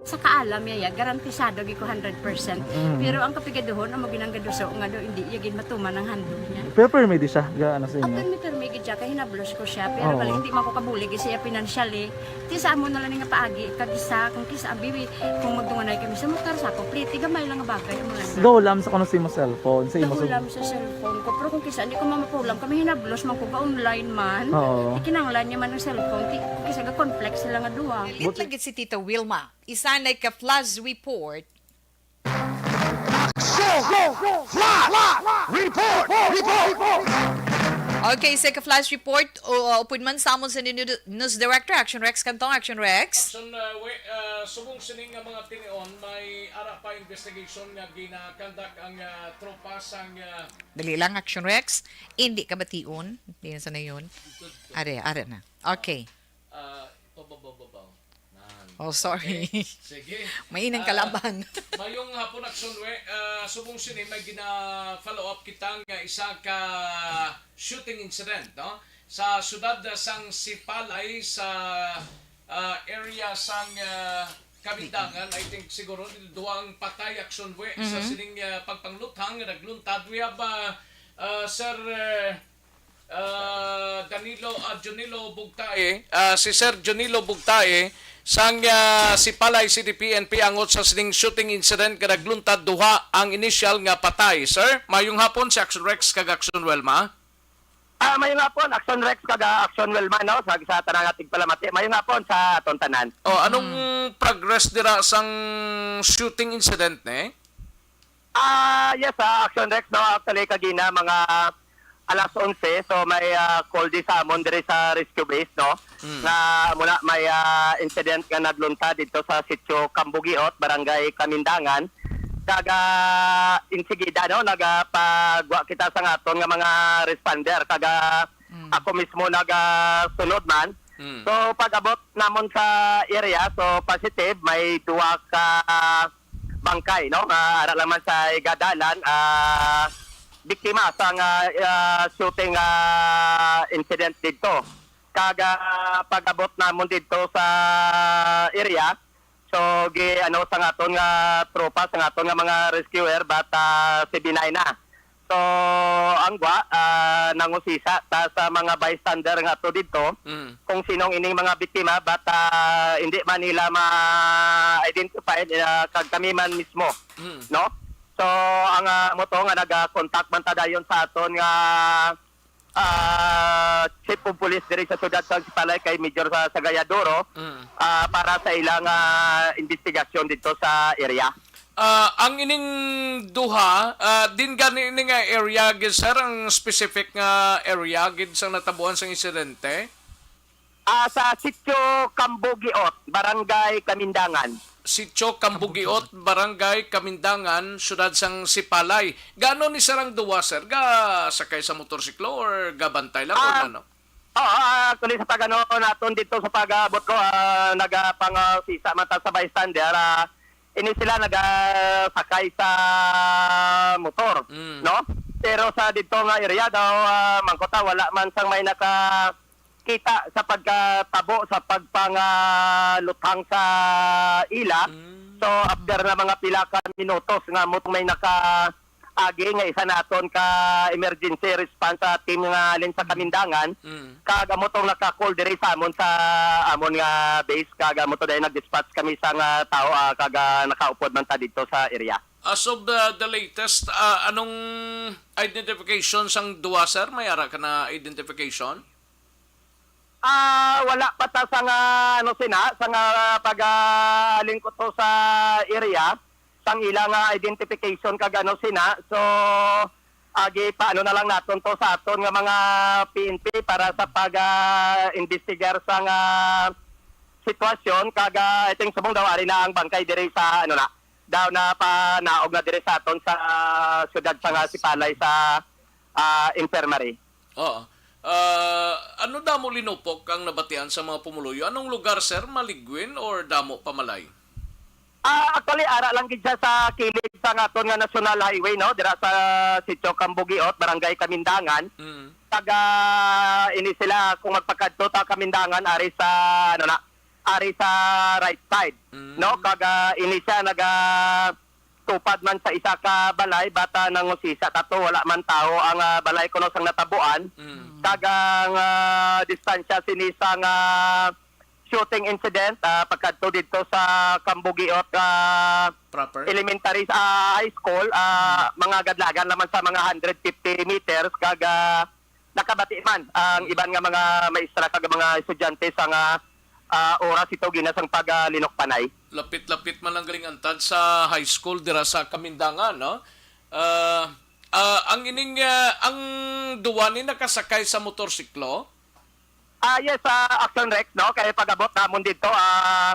Sa kaalam niya, ya, garantisado gid ko hundred percent. Mm. Pero ang kapigaduhon, amo gid ang gaduso nga daw hindi iya gid matuman ang handog niya. Pero permi di siya, ga-, ano sa inyo? Permi, permi gid siya, kay hinablos ko siya. Pero Oo. Bali, hindi man ko kabulig siya financially. Ti sa amo na lang nga paagi, kag isa, kung kisa, abi, kung magdunganay kami sa motor, sa ako, pliti, gamay lang nga bagay, amo lang na. Gahulam sa kuno sa imo cellphone, sa imo Gahulam sa cellphone ko, pero kung kisa, hindi ko mamapulam, kami hinablos man ko, ga-online man. Oo. Ikinanglan niya man ang cellphone, ti-, kung kisa, ga-conflict sila nga duha. Lit lagi si Tita Wilma. Isa na ka flash report. Flash report! Report! Okay, sa ka flash report, o, uh, upod man sa amon sa news director, Action Rex Cantong, Action Rex. Action, uh, we, uh, subong sini nga mga tinion, may ara pa investigation nga gina-conduct ang, uh, tropa sang, uh, Dali lang, Action Rex. Hindi ka bation. Hindi na sana yun. Are, are na. Okay. Ah, pababababaw. Nan. Oh, sorry. Okay. Sige. Mainang Ah, kalaban. Mayong hapon, Action Re-, ah, subong sini, may gina-follow up kita nga isa ka shooting incident, no? Sa siyudad sang Sipalay, sa, ah, area sang, ah, Kabindangan, I think siguro duha ang patay, Action Re, sa Mhm. sining, ah, pagpangluthang nga nagluntad. We have, ah, ah, Sir, eh, Ah, Danilo, ah, Junilo Bugtae, ah, si Sir Junilo Bugtae, sang, ah, Sipalay City P N P angot sa sining shooting incident nga nagluntad duha ang inisyal nga patay. Sir, mayong hapon si Action Rex kag Action Welma. Ah, mayong hapon, Action Rex kag, ah, Action Welma, no? Sa, sa tanang ating palamati. Mayong hapon sa aton tanan. Oh, anong progress dira sang shooting incident, ne? Ah, yes, ah, Action Rex, no? Actually, kagina, mga alas onse, so may, ah, call di sa amon diri sa rescue base, no? Nga muna may, ah, incident nga nagluntad dito sa Sitio Kambugiot, Barangay Kamindangan. Kag, ah, insigida, no, nagapagwa kita sa aton nga mga responder. Kag, ah, ako mismo nagasunod man. So, pag-abot namon sa area, so positive, may duha ka bangkay, no? Ah, ara lang man sa igadalan, ah, biktima sa nga, ah, shooting, ah, incident dito. Kag, ah, pag-abot namon dito sa area, so gi ano sa aton nga tropa, sa aton nga mga rescuer, but, ah, si Binay na. So, ang gwa, ah, nangusisa ta sa mga bystander nga ato didto kung sinong ining mga biktima, but, ah, hindi man nila ma-identify, ah, kag kami man mismo, no? So, ang, ah, mo to nga naga-contact man ta dayon sa aton nga, ah, Chief of Police diri sa siyudad sa Sipalay kay Major sa Sagayadoro, ah, para sa ilang, ah, investigasyon dito sa area. Ah, ang ining duha, ah, din gani ini nga area gid, sir, ang specific nga area gid sang natabuan sang insidente? Ah, sa Sitio Kambugiot, Barangay Kamindangan. Sitio Kambugiot, Barangay Kamindangan, siyudad sang Sipalay. Gaano ni sir ang duha, sir? Ga sakay sa motorsiklo or gabantay lang or Ah, ano? Oo, ah, actually sa pag-ano naton dito sa pag-abot ko, ah, nagapang, ah, sisa man ta sa bystander, ah, ini sila nagasakay sa motor, Mm. no? Pero sa dito nga area daw, ah, mangkota, wala man sang may nakakita sa pagkatabo sa pagpangaluthang sa ila. Mm. So after na mga pila ka minutos nga mo may naka agi nga isa naton ka emergency response sa team nga halin sa Kamindangan, Mm. kag amo tong naka-call diri sa amon sa amon nga base, kag amo to dahil nag-dispatch kami sa nga tao, ah, kag, ah, nakaupod man ta dito sa area. As of the, the latest, ah, anong identification sang duwa, sir? May ara ka na identification? Ah, wala pa ta sa nga, ano, sina, sa nga pag, ah, lingkot to sa area, sang ila nga identification kag ano sina. So, agi pa ano na lang naton to sa aton nga mga P N P para sa pag, ah, investigar sa nga sitwasyon kag, ah, I think subong daw ari na ang bangkay diri sa ano na, daw na panaog na diri sa aton sa syudad sa nga Sipalay sa, ah, infirmary. Oo. Ah, ano damo linupok ang nabatian sa mga pumuluyo? Anong lugar, sir? Maligwin or damo pa malay? Ah, actually, ara lang gid siya sa kilid sa aton nga National Highway, no? Dira sa Sitio Kambugiot, Barangay Kamindangan. Mm. Taga ini sila kung magpakadto ta Kamindangan ari sa ano na, ari sa right side, Mm. no? Kaga ini siya naga tupad man sa isa ka balay, bata nangusisa tato, wala man tawo ang, ah, balay kuno sang natabuan. Mm. Kag ang, ah, distansya sini sang, ah, shooting incident, ah, pagkadto didto sa Kambugiot, ah, Proper? Elementary, ah, High School, ah, mga gadlagan naman sa mga hundred fifty meters, kag, ah, nakabati man ang iban nga mga maestra kag mga estudyante sa nga, ah, oras ito gina sang pag, ah, linukpanay. Lapit-lapit man lang galing antad sa high school dira sa Kamindangan, no? Ah, ah, ang ining, ah, ang duwa ni nakasakay sa motorsiklo? Ah, yes, ah, Action Rex, no? Kay pag-abot namon dito, ah,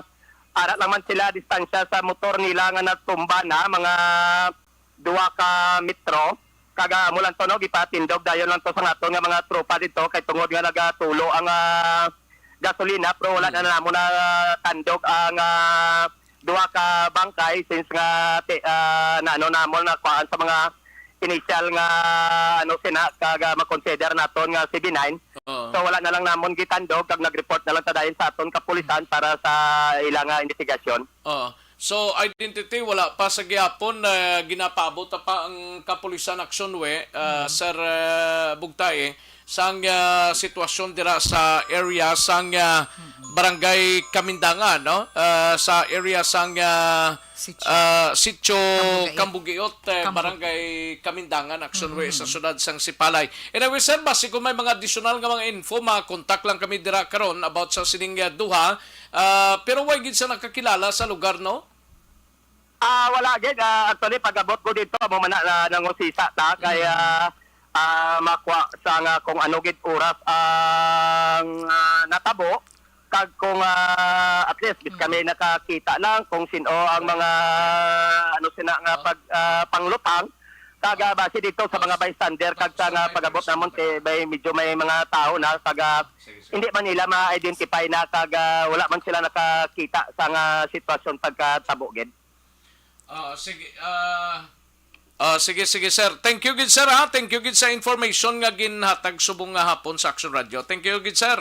ara lang man sila distansya sa motor nila nga natumba na, mga duha ka metro. Kag, ah, amo lang to, no, gipatindog dayon lang to sa aton nga mga tropa dito kay tungod nga nagatulo ang, ah, gasolina, pero wala na namo na tandog ang, ah, duha ka bangkay since nga ti-, ah, naano namon na kuhaan sa mga initial nga ano sina kag, ah, makonsider naton nga C B nine. Oo. So wala na lang namon gitandog kag nag-report na lang ta dayon sa aton kapulisan para sa ila nga investigasyon. Oo. So, identity, wala pa sa gihapon na ginapaabot pa ang kapulisan aksyon, we, ah, Sir, ah, Bugtae. sang, ah, sitwasyon dira sa area sang, ah, Barangay Kamindangan, no? Ah, sa area sang, ah, Sitio ah, Sitio Kambugiot. Kambugiot, eh, Kambu- Barangay Kamindangan, Action Way, sa Mm. siyudad sang Sipalay. Anyway, sir, basi kung may mga additional nga mga info, ma-contact lang kami dira karon about sa sining, ah, duha. Ah, pero way gid sa nakakilala sa lugar, no? Ah, wala gid. Ah, actually, pag-abot ko dito, amo man na, na nangusisa ta kay, Mm. ah, ah, makuha sa nga kung ano gid oras ang, ah, natabo, kag kung, ah, at least bis Mm. kami nakakita lang kung sino ang mga, ano sina nga Oh. pag, ah, panglutang, kag, ah, base dito sa mga bystander kag sa nga pag-abot namon kay may, medyo may mga tao na kag, ah, Sige, sige. hindi man nila ma-identify na kag, ah, wala man sila nakakita sa nga sitwasyon pagkatabo gid. Ah, sige, ah, ah, sige, sige, sir. Thank you gid, sir, ha. Thank you gid sa information nga ginhatag subong nga hapon sa Action Radio. Thank you gid, sir.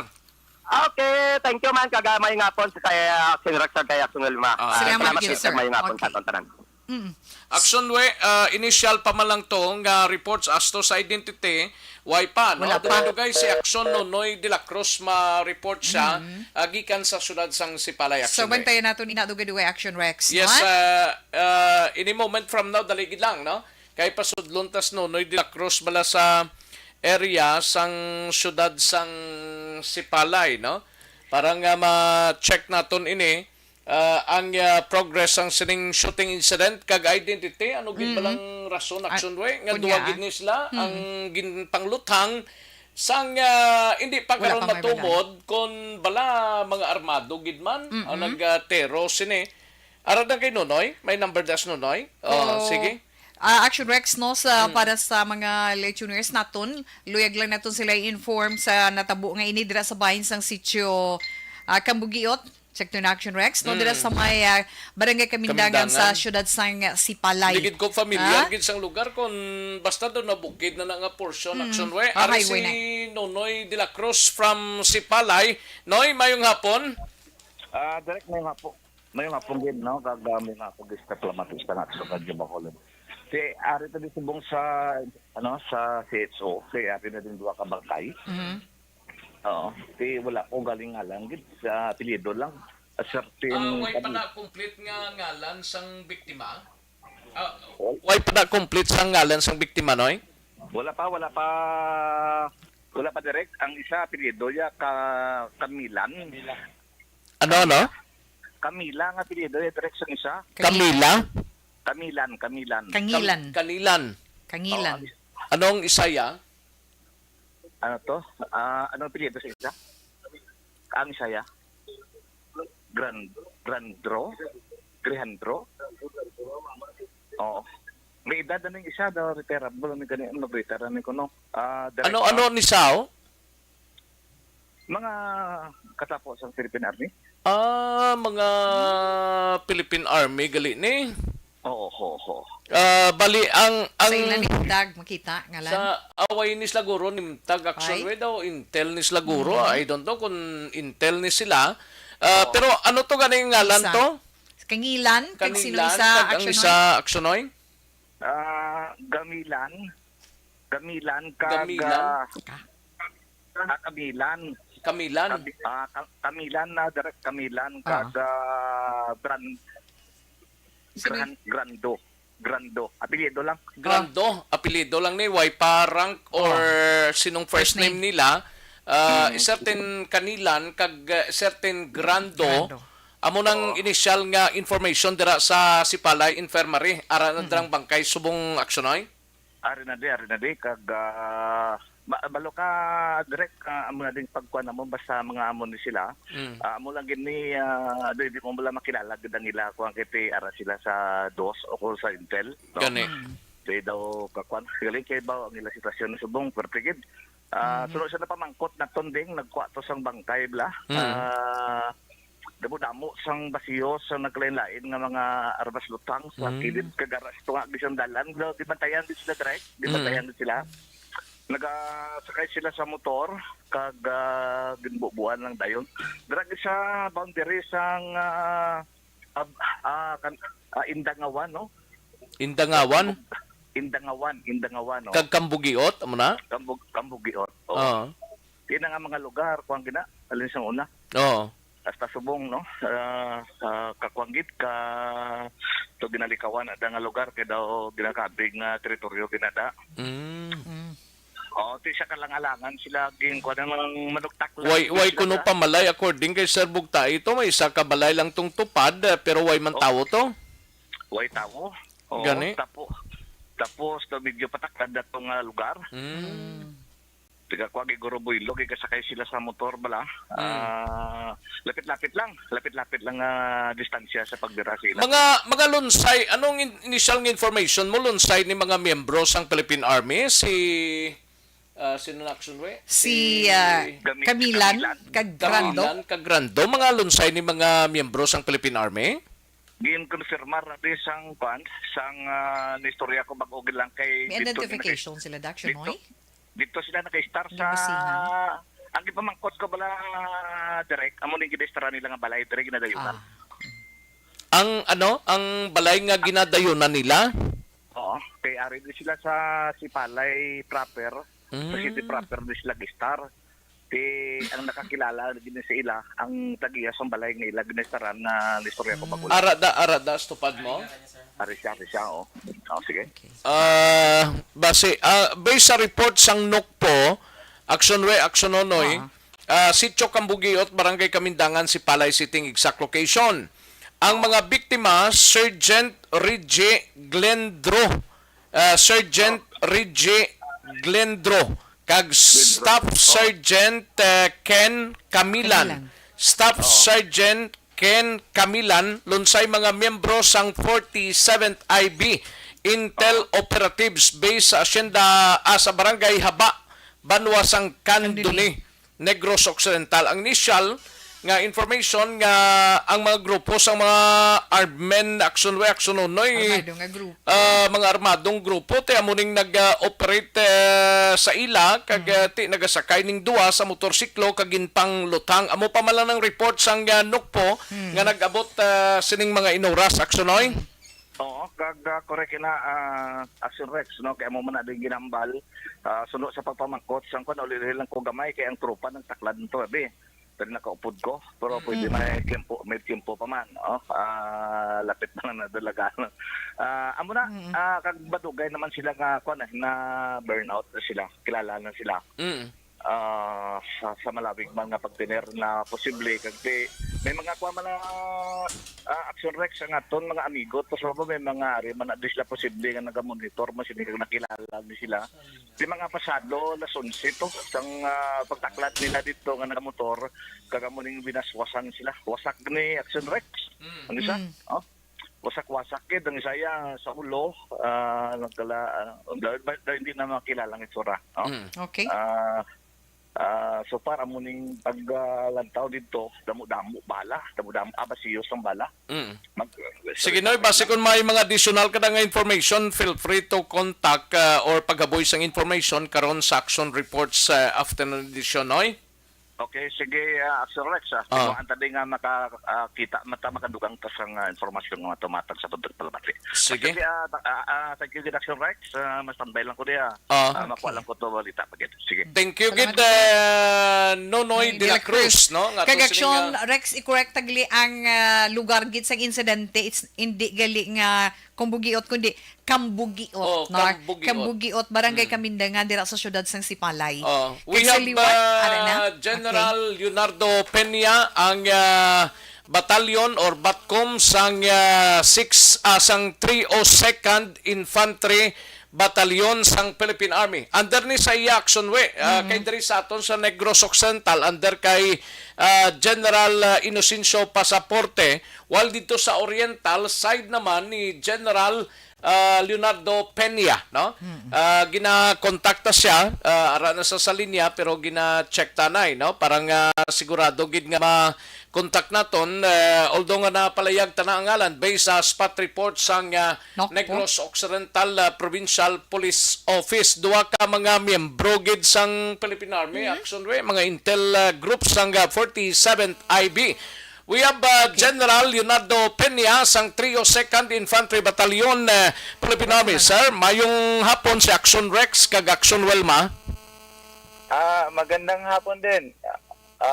Okay, thank you man. Kag, ah, may ngapon sa kay, ah, Action Rex, kag kay Action Wilma. Ah, Ah, Salamat salamat gid, gid, sir. May ngapon sa Okay. aton tanan. Mm. Action Way, ah, initial pa man lang to nga reports as to sa identity, way pa, no? Wala pa. Dugay-dugay si Action Nonoy de la Cruz ma-report siya, Mm. ah, gikan sa siyudad sang Sipalay. So, Action Way. Bantayan naton ina dugay-dugay, Action Rex, Yes, no? ah, ah, any moment from now, dali gid lang, no? Kay pasudlon tas Nonoy de la Cruz bala sa area sang siyudad sang Sipalay, no? Para nga ma-check naton ini, ah, ang, ah, progress sang sining shooting incident kag identity, ano gid Mm. balang rason, Ah, Action Way, nga kunya, duha ah. gid ni sila Mm. ang ginpangluthang sang, ah, hindi pa Wala karon pa may matumod kon bala mga armado gid man ang Mm-mm. nag, ah, tero sini. Ara na kay Nonoy, may number das Nonoy. Oh, Oo. sige. Ah, Action Rex, no, sa, Mm. para sa mga listeners naton, luyag lang naton sila i-inform sa natabo nga ini dira sa bahin sang sitio, ah, Kambugiot. Check to in Action Rex, no, dira Mm. sa may, ah, Barangay Kamindangan sa Kamindangan. siyudad sang Sipalay. Hindi gid ko familiar Ha? gid sang lugar kung basta doon na bukid na na nga portion, Mm. Action Way. Ah, Ari highway si na. Nonoy de la Cruz from Sipalay. Noy, mayong hapon. Ah, direct, mayong hapon. Mayong hapon gid, no? Kag, ah, mayong hapon gid sa diplomatista nga sa Radyo Bacolod. Si ari ta di subong sa, ano, sa C H O, kay ari na din duha ka bangkay. Mhm. Oo. Kay wala ko galing ngalan gid, sa apelyido lang. A certain Ah, way pa kami. na complete nga ngalan sang biktima? Ah, Wal- way pa na complete sang ngalan sang biktima, Noy? Wala pa, wala pa, wala pa direct. Ang isa apelyido ya ka Kamilan. Ano, ano? Camila nga apelyido, eh, direct sa isa. Kani- Camila? Kamilan, Kamilan. Kangilan. Kam-, Kanilan. Kangilan. Oo, ang is- Anong isa ya? Ano to? Ah, anong apelyido sa isa? Ang isa ya? Gran-, Grandro? Grejandro? Oo. May edad na ning isa, daw retirable na gani, nag-retire na ni kuno. Ah, direct Ano, pa. ano ni Sao? Mga katapo sa Philippine Army. Ah, mga Philippine Army gali ni. Oo, ho, ho. Ah, bali ang, Sa ang ila nimtag, makita, ngalan? Sa away ni sila guro nimtag, Action Ay? Way daw, Intel ni sila guro. Mhm. I don't know kung Intel ni sila. Ah, Oo. Pero ano to gani yung ngalan Isa. to? Kangilan, kag sino Kanilan, isa, kag ang Action isa, Way? Action Way? Ah, Gamilan. Gamilan kag, Gamilan? ah, Ka- ah, Kamilan. Kamilan. Kami-, ah, Ka-, Kamilan na, direct Kamilan Ah. kag, ah, Bran-, Sino y- Gran-, Grando. Grando. Apelyido lang. Grando, apelyido lang ni, way pa rank or Oh. sinong first First name name. nila. Ah, Mm. certain Kanilan kag, ah, certain Grando. Grando. Amo nang Oo. initial nga information dira sa Sipalay Infirmary. Ara na Mm. dirang bangkay subong Action Way? Ari na di, ari na di, kag, ah, ma-, balo ka, direct, ah, amo na ding pagkuan namo, basta mga amo ni sila. Mm. Ah, amo lang gid ni, ah, di, di mo lang makilala gid ang ila, kuan, kay ti ara sila sa dos o kung sa Intel, no? Gani. Mm. Di daw kakuan, galing kay ba ang ila sitwasyon subong, perte gid. Ah, Mhm. suno sa napamangkot naton ding, nagkuha to sang bangkay, bla. Mm. Ah, damo-damo sang basiyo sa nagkalain-lain nga mga armas lutang sa Mm. kilid kag aras to nga bisan dalan. Daw, di bantayan din sila, direct. Di Mm. bantayan din sila. Nagasakay sila sa motor, kag, ah, ginbubuan lang dayon. Dira gid sa boundary sang, ah, ab-, ah, kan-, ah, Indangawan, no? Indangawan? Indangawan, Indangawan, no? Kag Kambugiot, amo na? Kambug-, Kambugiot, oo. Oo. Di na nga mga lugar, kuwan gina, alin sa una? Oo. Hasta subong, no? Ah, ah, kakuwanggit ka, to ginalikawan ada nga lugar, kay daw ginakabig nga teritoryo ginada. Mm. Mm. Oo, ti siya kalang-alangan sila, ging-, kuwan ang manugtak lang. Way, way sila kuno sa pamalay, according kay Sir Bugta, ito may isa ka balay lang tong tupad, eh, pero way man Oh. tawo to. Way tawo. Oo, Gani? tapo. Tapos, to medyo pataklad na tong, ah, lugar. Mm. Taga kwa, giguro Buylog, gasakay sila sa motor bala. Mm. Ah, lapit-lapit lang. Lapit-lapit lang nga distansya sa pagbira sila. Mga, mga lunsay, anong in-, initial nga information mo? Lunsay ni mga miyembro sang Philippine Army? Si, ah, sino na action, we? Si, Si ah, Gami-, Kamilan, Kamilan. Kag Grando. Kamilan, kag Grando. Mga lunsay ni mga miyembro sang Philippine Army? Gin-confirmar na di sang, kwan, sang, ah, nistorya ko bag-o lang kay May dito sila naka-, identification sila, Dax, dito, Shinoy? Dito sila naka-star May sa, basihan? Ang ipamangkot ko bala, direct, amo ning ginastaran nila nga balay, direct ginadayunan. Ah. Ang, ano, ang balay nga ginadayunan nila? Oo, kay ari di sila sa Sipalay proper, sa city Mm. proper di sila gistar. Ti, ang nakakilala gini sa ila, ang tagiya sang balay nga ila ginastaran na nistorya ko Mm. magulang. Ara da, ara da, sa tupad mo? Ari siya, ari siya, oh. Oh, sige. Okay. Ah, base, ah, based sa report sang NOCPO, Action We, Action Nonoy, Ah. ah, Sitio Kambugiot, Barangay Kamindangan, Sipalay City, exact location. Ang mga biktima, Sergeant Reggie Glendro, ah, Sergeant Reggie Glendro, kag Staff Oh. Sergeant, eh, Ken Camilan. Camilan. Staff Oh. Sergeant Ken Camilan, lunsay mga miyembro sang forty-seventh I B Intel Oh. Operatives Base sa Asyenda, ah, sa Barangay Haba, Banwa sang Candoni, Candoni. Negros Occidental. Ang initial nga information nga ang mga grupo sang mga armed men, Action We, Action Nonoy, Armado nga grupo. ah, mga armadong grupo, ti amo ning nag-operate, eh, sa ila, kag, Mm. eh, ti nagasakay ning duwa sa motorsiklo kag ginpangluthang. Amo pa man lang ang report sang, ah, NOCPO Mm. nga nag-abot, ah, sining mga inoras, Action Noy? Mm. Oo, kag, ah, correct na, ah, Action Rex, no? Kay amo man na din ginambal, ah, suno sa pagpamangkot, sang kwan, ulilihil lang ko gamay, kay ang tropa nagtaklad nito, abi. Pero nakaupod ko, pero pwede Mm. may tiempo, may tiempo pa man, no? Ah, lapit na nga nadalagan. Ah, amo na, Mm. ah, kag madugay naman sila nga, kwan, eh, na burnout na sila, kilala na sila. Mm. Ah, sa, sa malawig man nga pagtener na posible, kag ti, may mga, kwan man na, ah, Action Rex ang aton mga amigo, to sa may mga ari man na di sila posible nga nagamonitor, mas hindi nakilala ni sila. Di mga pasado, alas onse to, sang, ah, pagtaklad nila dito nga nagamotor, kag amo ning binaswasan sila. Wasak ni Action Rex. Mm. Ang isa, Mm. oh, wasak-wasak gid. Ang isa iya sa ulo, ah, nagkala, ah, da-, da-, da-, hindi na makilala ang itsura, oh. Mm. Okay. Ah, ah, so far, amo ning pag, ah, lantaw dito, damo-damo bala, damo-damo, ah, basiyos ang bala. Mm. Mag-, Sige, sorry, Noy, base kung may mga additional ka na nga information, feel free to contact, uh, or paghaboy sang information karon sa Action Reports, uh, afternoon edition, Noy. Okay, sige, uh, Action Rex, ah. Ah. Tinuan ta di nga maka-, ah, kita mata, makadugang ta sang, ah, informasyon nga tumatag sa pagpalabati. Sige. Sige, ah, ta-, ah, ah, thank you, Action Rex. Ah, mas tambay lang ko diya. Ah. Ah, makuha Okay. lang ko to balita pa gid. Sige. Thank you, Salamat gid, po. uh, Nonoy Nonoy de la de la Cruz, Cruz. No? Nga Kag to sini Action, nga Rex, i-correct tagli ang, uh, lugar gid sang insidente. It's hindi gali nga Kumbugiot, kundi Kambugiot, Oh, no? Kambugiot. Kambugiot, Barangay Mm. Kamindangan, dira sa siyudad sang Sipalay. Oh, we Kag sa have, liwat, uh, ara na? General Okay. Leonardo Peña, ang, uh, batalyon or batcom sang, uh, six, uh, sang three oh second Infantry Batalyon sang Philippine Army. Under ni sa iya action, we, ah, Mm. kay diri sa aton sa Negros Occidental, under kay, ah, General, ah, Inocencio Pasaporte, while dito sa Oriental, side naman ni General, ah, Leonardo Peña, no? Mm. Ah, ginakontakta siya, ah, ara na sa, sa linya, pero gina-check tanay, no? Para nga sigurado gid nga ma-, contact naton, eh, although nga napalayag ta na ang ngalan, based sa spot report sang, ah, Nokpo. Negros Occidental, ah, Provincial Police Office, duha ka mga miyembro gid sang Philippine Army, Mhm. Action Re, mga intel, ah, group sang, ah, forty-seventh I B, We have uh, General Leonardo Peña sang Trio Second Infantry Battalion, uh, Philippine Army. Sir, mayong hapon si Action Rex kag Action Wilma. Ah, magandang hapon din. Ah,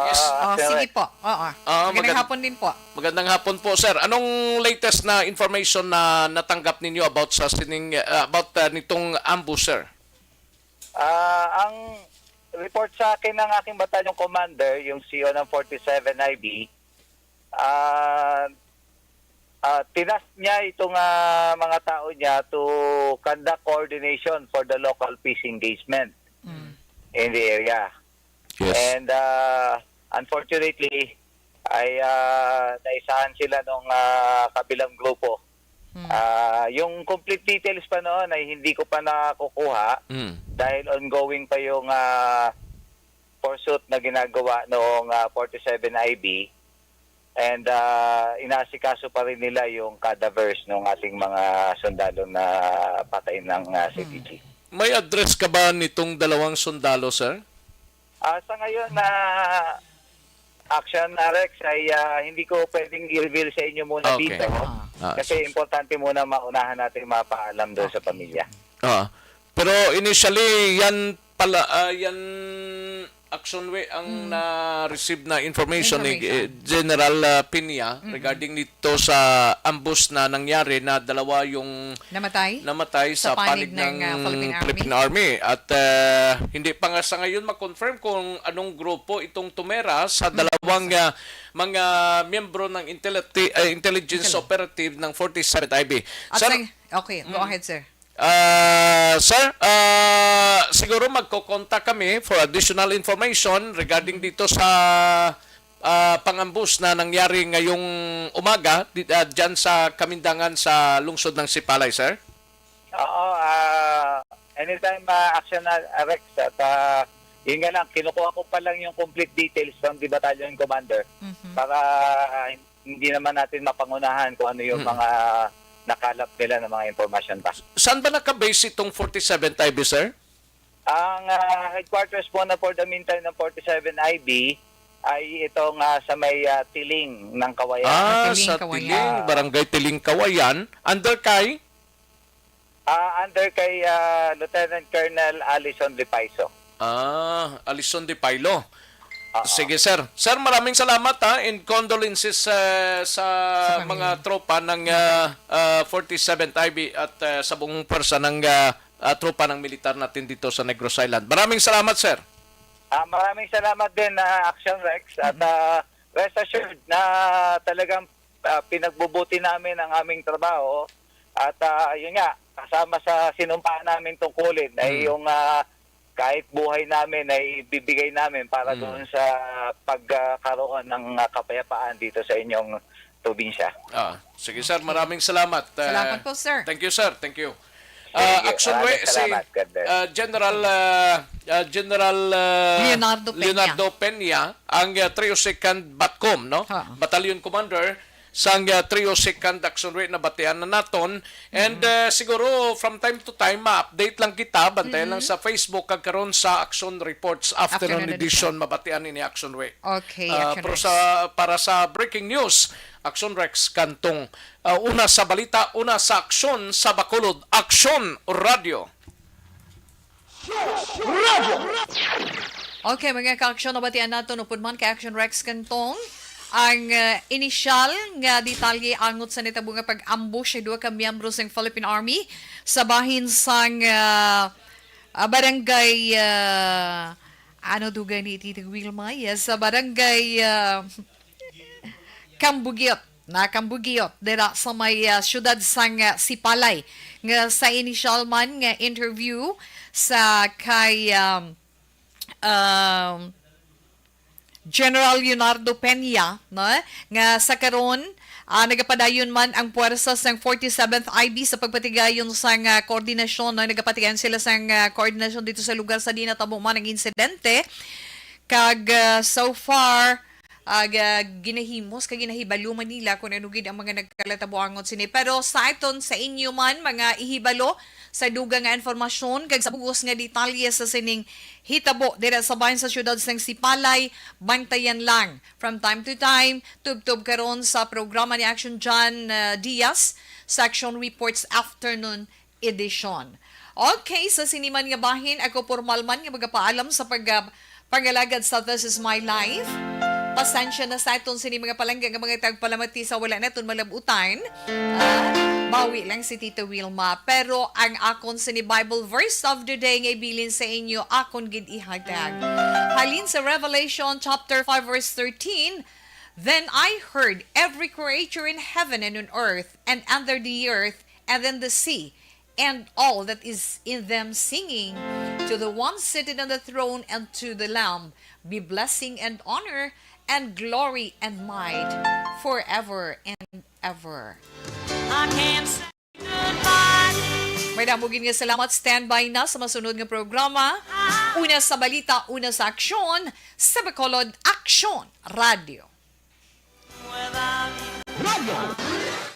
Yes. Oh, Sir sige Rex. po. Oo. Ah, Magandang magand- hapon din po. Magandang hapon po, sir. Anong latest na information na natanggap ninyo about sa sining uh, about uh, nitong ambush, sir? Ah, ang report sa akin ng aking battalion commander, yung C O ng forty-seven I B, ah ah, tinask niya itong ah, mga tao niya to conduct coordination for the local peace engagement Mm. in the area. And uh, unfortunately, ay uh, naisahan sila nung uh, kabilang grupo. Mm. Uh, yung complete details pa noon ay hindi ko pa nakukuha Mm. dahil ongoing pa yung uh, pursuit na ginagawa noong uh, forty-seven I B. And uh, inaasikaso pa rin nila yung cadavers ng ating mga sundalo na patay ng uh, C T G. May address ka ba nitong dalawang sundalo, sir? Ah, sa ngayon na action, ah, Rex, ay ah, hindi ko pwedeng i-reveal sa inyo muna Okay. dito. Ah. Ah, Kasi importante muna maunahan natin mapaalam doon sa pamilya. Ah. Pero initially, yan pala, ah, yan Action Way ang na-receive na information ni Information. eh, General ah, Piña regarding dito sa ambush na nangyari na dalawa yung Namatay? namatay sa, Sa panig panig ng, ng ah, Philippine Army. Philippine Army. At ah, hindi pa nga sa ngayon ma-confirm kung anong grupo itong tumera sa dalawang ah, mga miyembro ng intelli- ah, intelligence Intel- operative ng forty-seventh I B. At Sir, sa, okay, go ahead, sir. Ah, sir, ah, siguro magko-contact kami for additional information regarding dito sa ah, pang-ambush na nangyari ngayong umaga di, ah, dyan sa Kamindangan sa lungsod ng Sipalay, sir. Oo, ah, anytime uh, action na, ah, Rex, at ah, yun nga lang, kinukuha ko pa lang yung complete details from the battalion commander Mhm. para ah, hindi naman natin mapangunahan kung ano yung Mhm. mga nakalap nila ng mga impormasyon pa. Saan ba naka-base itong forty-seventh I B, sir? Ang ah, headquarters po na for the meantime ng forty-seven I B ay itong ah, sa may ah, Tiling ng Kawayan. Ah, Tiling, sa Kawayan. Tiling, Barangay Tiling, Kawayan. Under kay? Ah, under kay ah, Lieutenant Colonel Allison Repaiso. Ah, Alison de Pailo. Ah, Sige, sir. Sir, maraming salamat, ha, and condolences ah, sa Sa pamilya. mga tropa ng ah, ah, forty-seventh I B at ah, sa buong pwersa ng ah, ah, tropa ng militar natin dito sa Negros Island. Maraming salamat, sir. Ah, maraming salamat din, ah, Action Rex, at ah, rest assured na talagang ah, pinagbubuti namin ang aming trabaho, at ah, yun nga, kasama sa sinumpaan namin tungkulin ay Hmm. yung ah, kahit buhay namin ay bibigay namin para Hmm. doon sa pagkakaroon ng ah, kapayapaan dito sa inyong probinsya. Ah, sige, sir. Maraming salamat. Ah, Salamat po, sir. Thank you, sir. Thank you. Thank Ah, you. Action Maraming Way, si salamat, Colonel. ah, General ah, ah, General ah, Leonardo Peña. Leonardo Peña, ang ah, three oh second BATCOM, no? Ha. Battalion Commander sang ah, three oh second Action Way na batian na naton. And ah, siguro from time to time ma-update lang kita, bantayan lang sa Facebook kag karon sa Action Reports Afternoon, Afternoon Edition, mabatian ini Action Way. Okay, Ah, Action pero Rex. sa para sa breaking news, Action Rex Cantong. Ah, una sa balita, una sa aksyon sa Bacolod, Aksyon Radio. Okay, mga ka-aksyon, nabatian nato upod man kay Action Rex Cantong ang ah, inisyal nga detalye angot sa nitabo nga pag-ambush sa duha ka miyembro sang Philippine Army sa bahin sang ah, ah, barangay ah, ano dugay ni Tito Wilma? Yes, sa barangay ah, Cambugiot, na Cambugiot, dira sa may ah, siyudad sang ah, Sipalay, nga sa inisyal man nga interview sa kay um, um, General Leonardo Peña, no, nga sa karon ah, nagapadayon man ang puwersa sang forty-seventh I B sa pagpatigayon sang ah, koordinasyon, no, nagapatigayon sila sang ah, koordinasyon dito sa lugar sa di natabo man ang insidente. Kag ah, so far, ah, ga-, ginahimos kag ginahibalo man nila kung ano gid ang mga nagkalatabuangon sini. Pero sa aton, sa inyo man, mga ihibalo sa dugang nga informasyon kag sa bugos nga detalye sa sining hitabo dira sa bahin sa siyudad sang Sipalay, bantayan lang from time to time, tubtob karon sa programa ni Action John, ah, Diaz sa Action Reports Afternoon Edition. Okay, sa sini man nga bahin, ako pormal man nga magapaalam sa pag-, pangalagad sa This Is My Life. Pasensya na sa aton sini mga palangga nga mga tagpalamati sa wala naton malabutan. Ah, bawi lang si Tita Wilma. Pero ang akon sini Bible verse of the day nga ibilin sa inyo, akon gid ihatag. Halin sa Revelation chapter five, verse thirteen, "Then I heard every creature in heaven and on earth and under the earth and in the sea, and all that is in them, singing, to the one seated on the throne and to the Lamb be blessing and honor and glory and might forever and ever." I can't say goodbye. May damo gid nga salamat. Standby na sa masunod nga programa. Una sa balita, una sa aksyon, sa Bacolod Aksyon Radio. Without you.